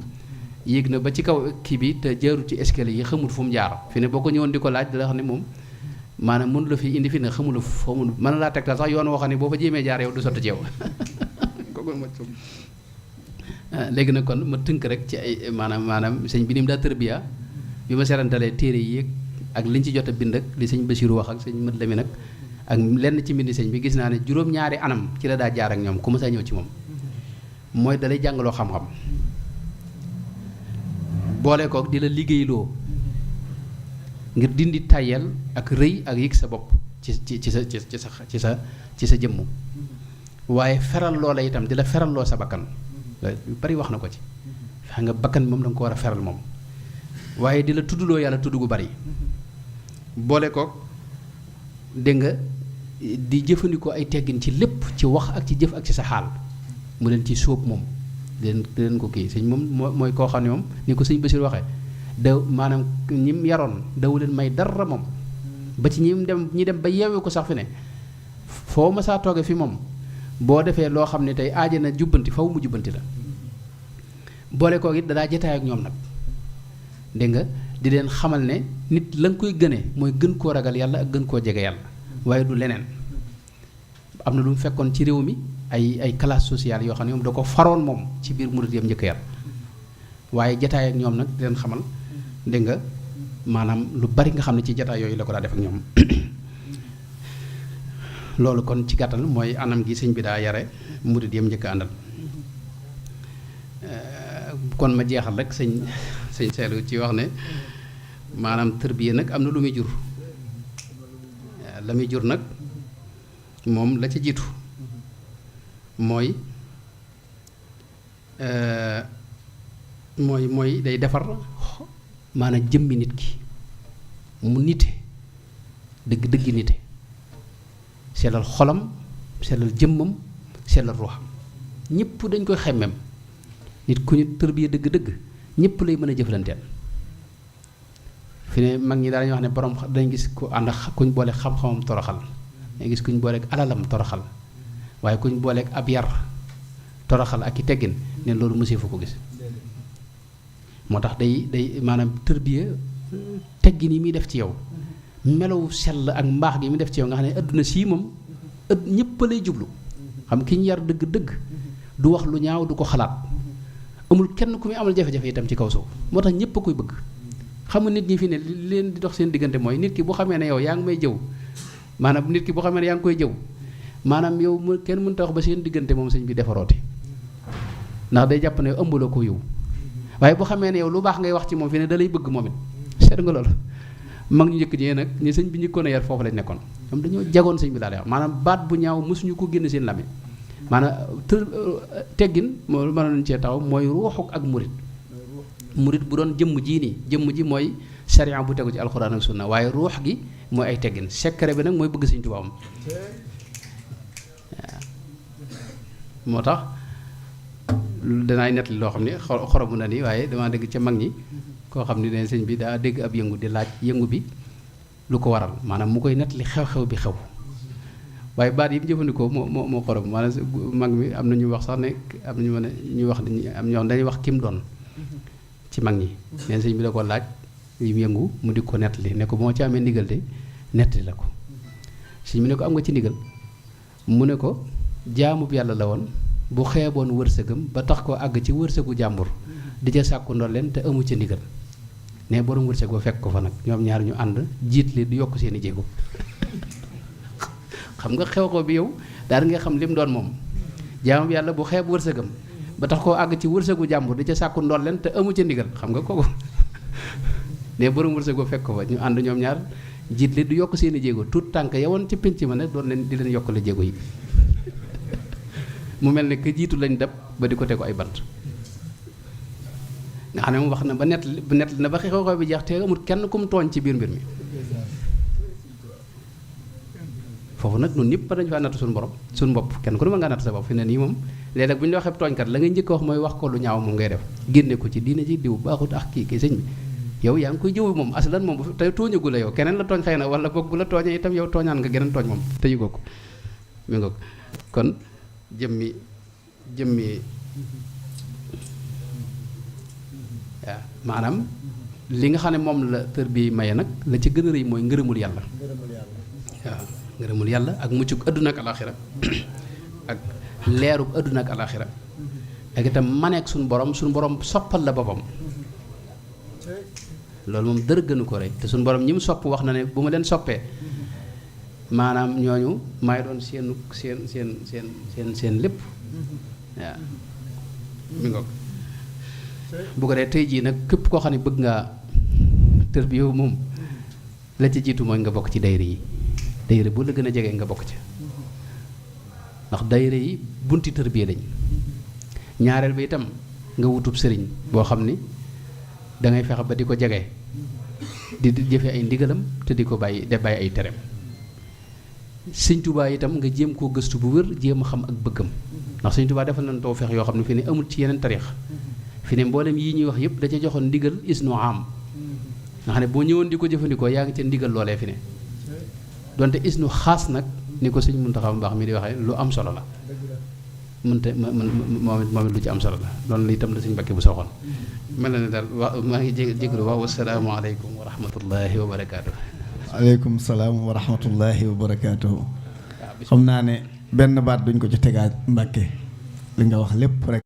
yéeg na ba ci kaw kii bi te jaarul ci escalier yi xamul fu mu jaar fi ne boo ko ñëwoon di ko laaj da la xam ne moom maanaam mënu la fi indi fi ne xamul mën laa tegtal sax yoon woo xam ne boo fa jéemee jaar yow du sotti ci yow kooku maju sóob léegi nag kon ma tënk rek ci ay maanaam sëñ bi ni mu daa tërbiya bi ma seerantalee téere yi ak liñ ci jot a bind ak li sëñ Basiru wax ak sëñ Mat Lamin nag ak lenn ci mbindi sëñ bi gis naa ne juróom-ñaari anam ci la daa jaar ak ñoom ku ma saa ñëw ci moom mooy dalay jàngaloo xam-xam boole kook di la liggéeyloo ngir dindi tàyyel ak rëy ak yëg sa bopp ci sa jëmm waaye feral loo la itam di la feralloo sa bakkan yu bari wax na ko ci xam nga bakkan moom da nga ko war a feral moom waaye di la tuddloo yàlla tudd gu bari boole kook dégg nga di jëfandikoo ay teggin ci lépp ci wax ak ci jëf ak ci sa xaal mu leen ci sóob moom di leen ko kii sëñ moom mooy koo xam ne moom ni ko sëñ Basiir waxee daw maanaam ñim yaroon daw leen may dara moom ba ci ñi dem ba yeewee ko sax fi ne foo ma saa tooge fi moom boo defee loo xam ne tey aaje na jubbanti faw mu jubbanti la boole koo it dadaa jataay ak ñoom nag dégg nga di leen xamal ne nit la nga koy gënee mooy gën koo ragal yàlla ak gën koo jege yàlla waaye du leneen am na lu mu fekkoon ci réew mi ay classe sociale yoo xam ne moom da ko faroon moom ci biir murit yam njëkk yar waaye jataay ak ñoom nag di leen xamal dégg nga maanaam lu bari nga xam ne ci jataay yooyu la ko daa def ak ñoom loolu kon ci gàttal mooy anam gi sëñ bi daa yare murit yam njëkk àndal kon ma jeexal rek sëñ seelu ci wax ne maanaam tërbiya nag am na lu muy jur la muy jur nag moom la ca jiitu mooy day defar maanaam jëmmi nit ki mu nite dëgg nite sellal xolam sellal jëmmam sellal ruuxam ñëpp dañ koy xemmem nit ku ñu tërbiya dëgg ñëpp lay mën a jëflanteel fi ne mag ñi daal ñu wax ne borom dañ gis ku ànd ak kuñ boole xam-xamam toroxal dañ gis kuñ booleeg alalam toroxal waaye kuñ booleeg ab yar toroxal ak i teggin ne loolu mësee fu ko gis moo tax day maanaam tërbiya teggin yi muy def ci yow melaw sell ak mbaax gi muy def ci yow nga xam ne adduna sii moom ñëpp lay jublu xam ki ñu yar dëgg du wax lu ñaaw du ko xalaat amul kenn ku muy amal jafe-jafe itam ci kaw suuf moo tax ñëpp a koy bëgg xam nga nit ñi fi ne li leen di dox seen diggante mooy nit ki bu xamee ne yow yaa ngi may jëw maanaam nit ki bu xamee ne yaa ngi koy jëw maanaam yow kenn mënut a wax ba seen diggante moom sëñ bi defarooti ndax day jàpp ne ëmbaloo ko yow waaye bu xamee ne yow lu baax ngay wax ci moom fi ne da lay bëgg moom it seet nga loolu mag ñu njëkk ñee nag ñu sëñ bi njëkkoon a yar foofu lañ nekkoon ñoom dañoo jagoon sëñ bi laa lay wax maanaam baat bu ñaaw mosuñu ko génn seen lami maanaam teggin moo mënoon nañu cee taxaw mooy ruuxuk ak murit bu doon jëmm jii nii jëmm ji mooy sharia bu tegu ci alxuraan ak sunna waaye ruux gi mooy ay teggin secret bi nag mooy bëgg sëñ Tuubaa waaw moo tax danaay nettali loo xam ne xoromu na ni waaye damaa dégg ca mag ñi koo xam ne ne sëñ bi daa dégg ab yëngu di laaj yëngu bi lu ko waral maanaam mu koy nettali xew-xew bi xew waaye baat yi mu jëfandikoo moo xorom maanaam mag mi am na ñu wax sax ne am na ñu mën a ñu wax am ñoo xam dañuy wax kim doon ci mag ñi neen sëñ bi da ko laaj yi mu yëngu mu di ko nettali ne ko moo ci amee ndigal de nettali la ko sëñ bi ne ko am nga ci ndigal mu ne ko jaamub yàlla la woon bu xeeboon wërsëgam ba tax ko àgg ci wërsëgu jàmbur di ca sàkku ndolleen te amu ca ndigal ne borom wërsëg ba fekk ko fa nag ñoom ñaar ñu ànd jiit li di yokk seeni jéego xam nga xew-xew bi yow daal nga xam lim doon moom jaamub yàlla bu xeeb wërsëgam ba tax koo àgg ci wërsëgu jàmbur di ca sàkku ndolleen te amu ca ndigal xam nga kooku ne borom wërsëg ba fekk ko fa ñu ànd ñoom ñaar jiit li di yokk seeni jéego tout tànk yawoon ci pénc ma ne doon leen di leen yokkale jéego yi mu mel ne que jiitu lañ dab ba di ko tegu ay bant nga xam ne moom wax na ba nett na ba xew-xew bi jeex te amul kenn ku mu tooñ ci biir mbir mi foofu nag ñun ñëpp dañu faa natt suñu borom suñu bopp kenn ku ne ma nga natt sa bopp fi ne nii moom léeg-léeg bu ñu la waxee tooñkat la ngay njëkk a wax mooy wax ko lu ñaaw moom ngay def génne ko ci diine ji diw baaxut ak kii sëñ bi yow yaa ngi koy jëw moom aslan moom tey tooñagu la yow keneen la tooñ xëy na wala boog bu la tooñee itam yow tooñaan nga geneen tooñ moom te yëgoo ko mi nga ko kon jëmmi waaw maanaam li nga xam ne moom la tër bi maye nag la ci gën a rëy mooy ngërëmul yàlla waaw ngërëmul yàlla ak muccug adduna ak alaxira ak leerug adduna ak alaxira ak itam maneek suñu borom soppal la boppam loolu moom dër gënu ko rëy te suñu borom ñi mu sopp wax na ne bu ma leen soppee maanaam ñooñu may doon seen lépp waaw mi ngoog bu ko dee tey jii nag képp koo xam ne bëgg ngaa tër bi yow moom la ci jiitu mooy nga bokk ci dayre yi dayre bu la gën a jege nga bokk ci ndax dayre yi bunti tër bi lañ ñaareel bi itam nga wutub sëriñ boo xam ni dangay fexe ba di ko jege di jëfe ay ndigalam te di ko bàyyi ay tereem sëñ Tuubaa itam nga jéem koo gëstu bu wér jéem a xam ak bëggam ndax sëñ Tuubaa defal nañ tawfeex yoo xam ne fi ne amul ci yeneen tarix fi ne mboolem yii ñuy wax yëpp da ca joxoon ndigal isnu am nga xam ne boo ñëwoon di ko jëfandikoo yaa ngi ca ndigal loolee fi ne donte isnu xaas nag ni ko sëñ Muntaxa mbaax mi di waxee lu am solo la mënta moom it lu ci am solo la loolu itam la sëñ Mbakke bu soxoon mel na ne daal maa ngi jégalu wax wasalaamu aleykum wa rahmatullahi wa barakaatu. aleykum salaam wa rahmatullahi wa barakaatuhu. xam naa ne benn baat duñ ko ci tegaat Mbàkke li nga wax lépp rek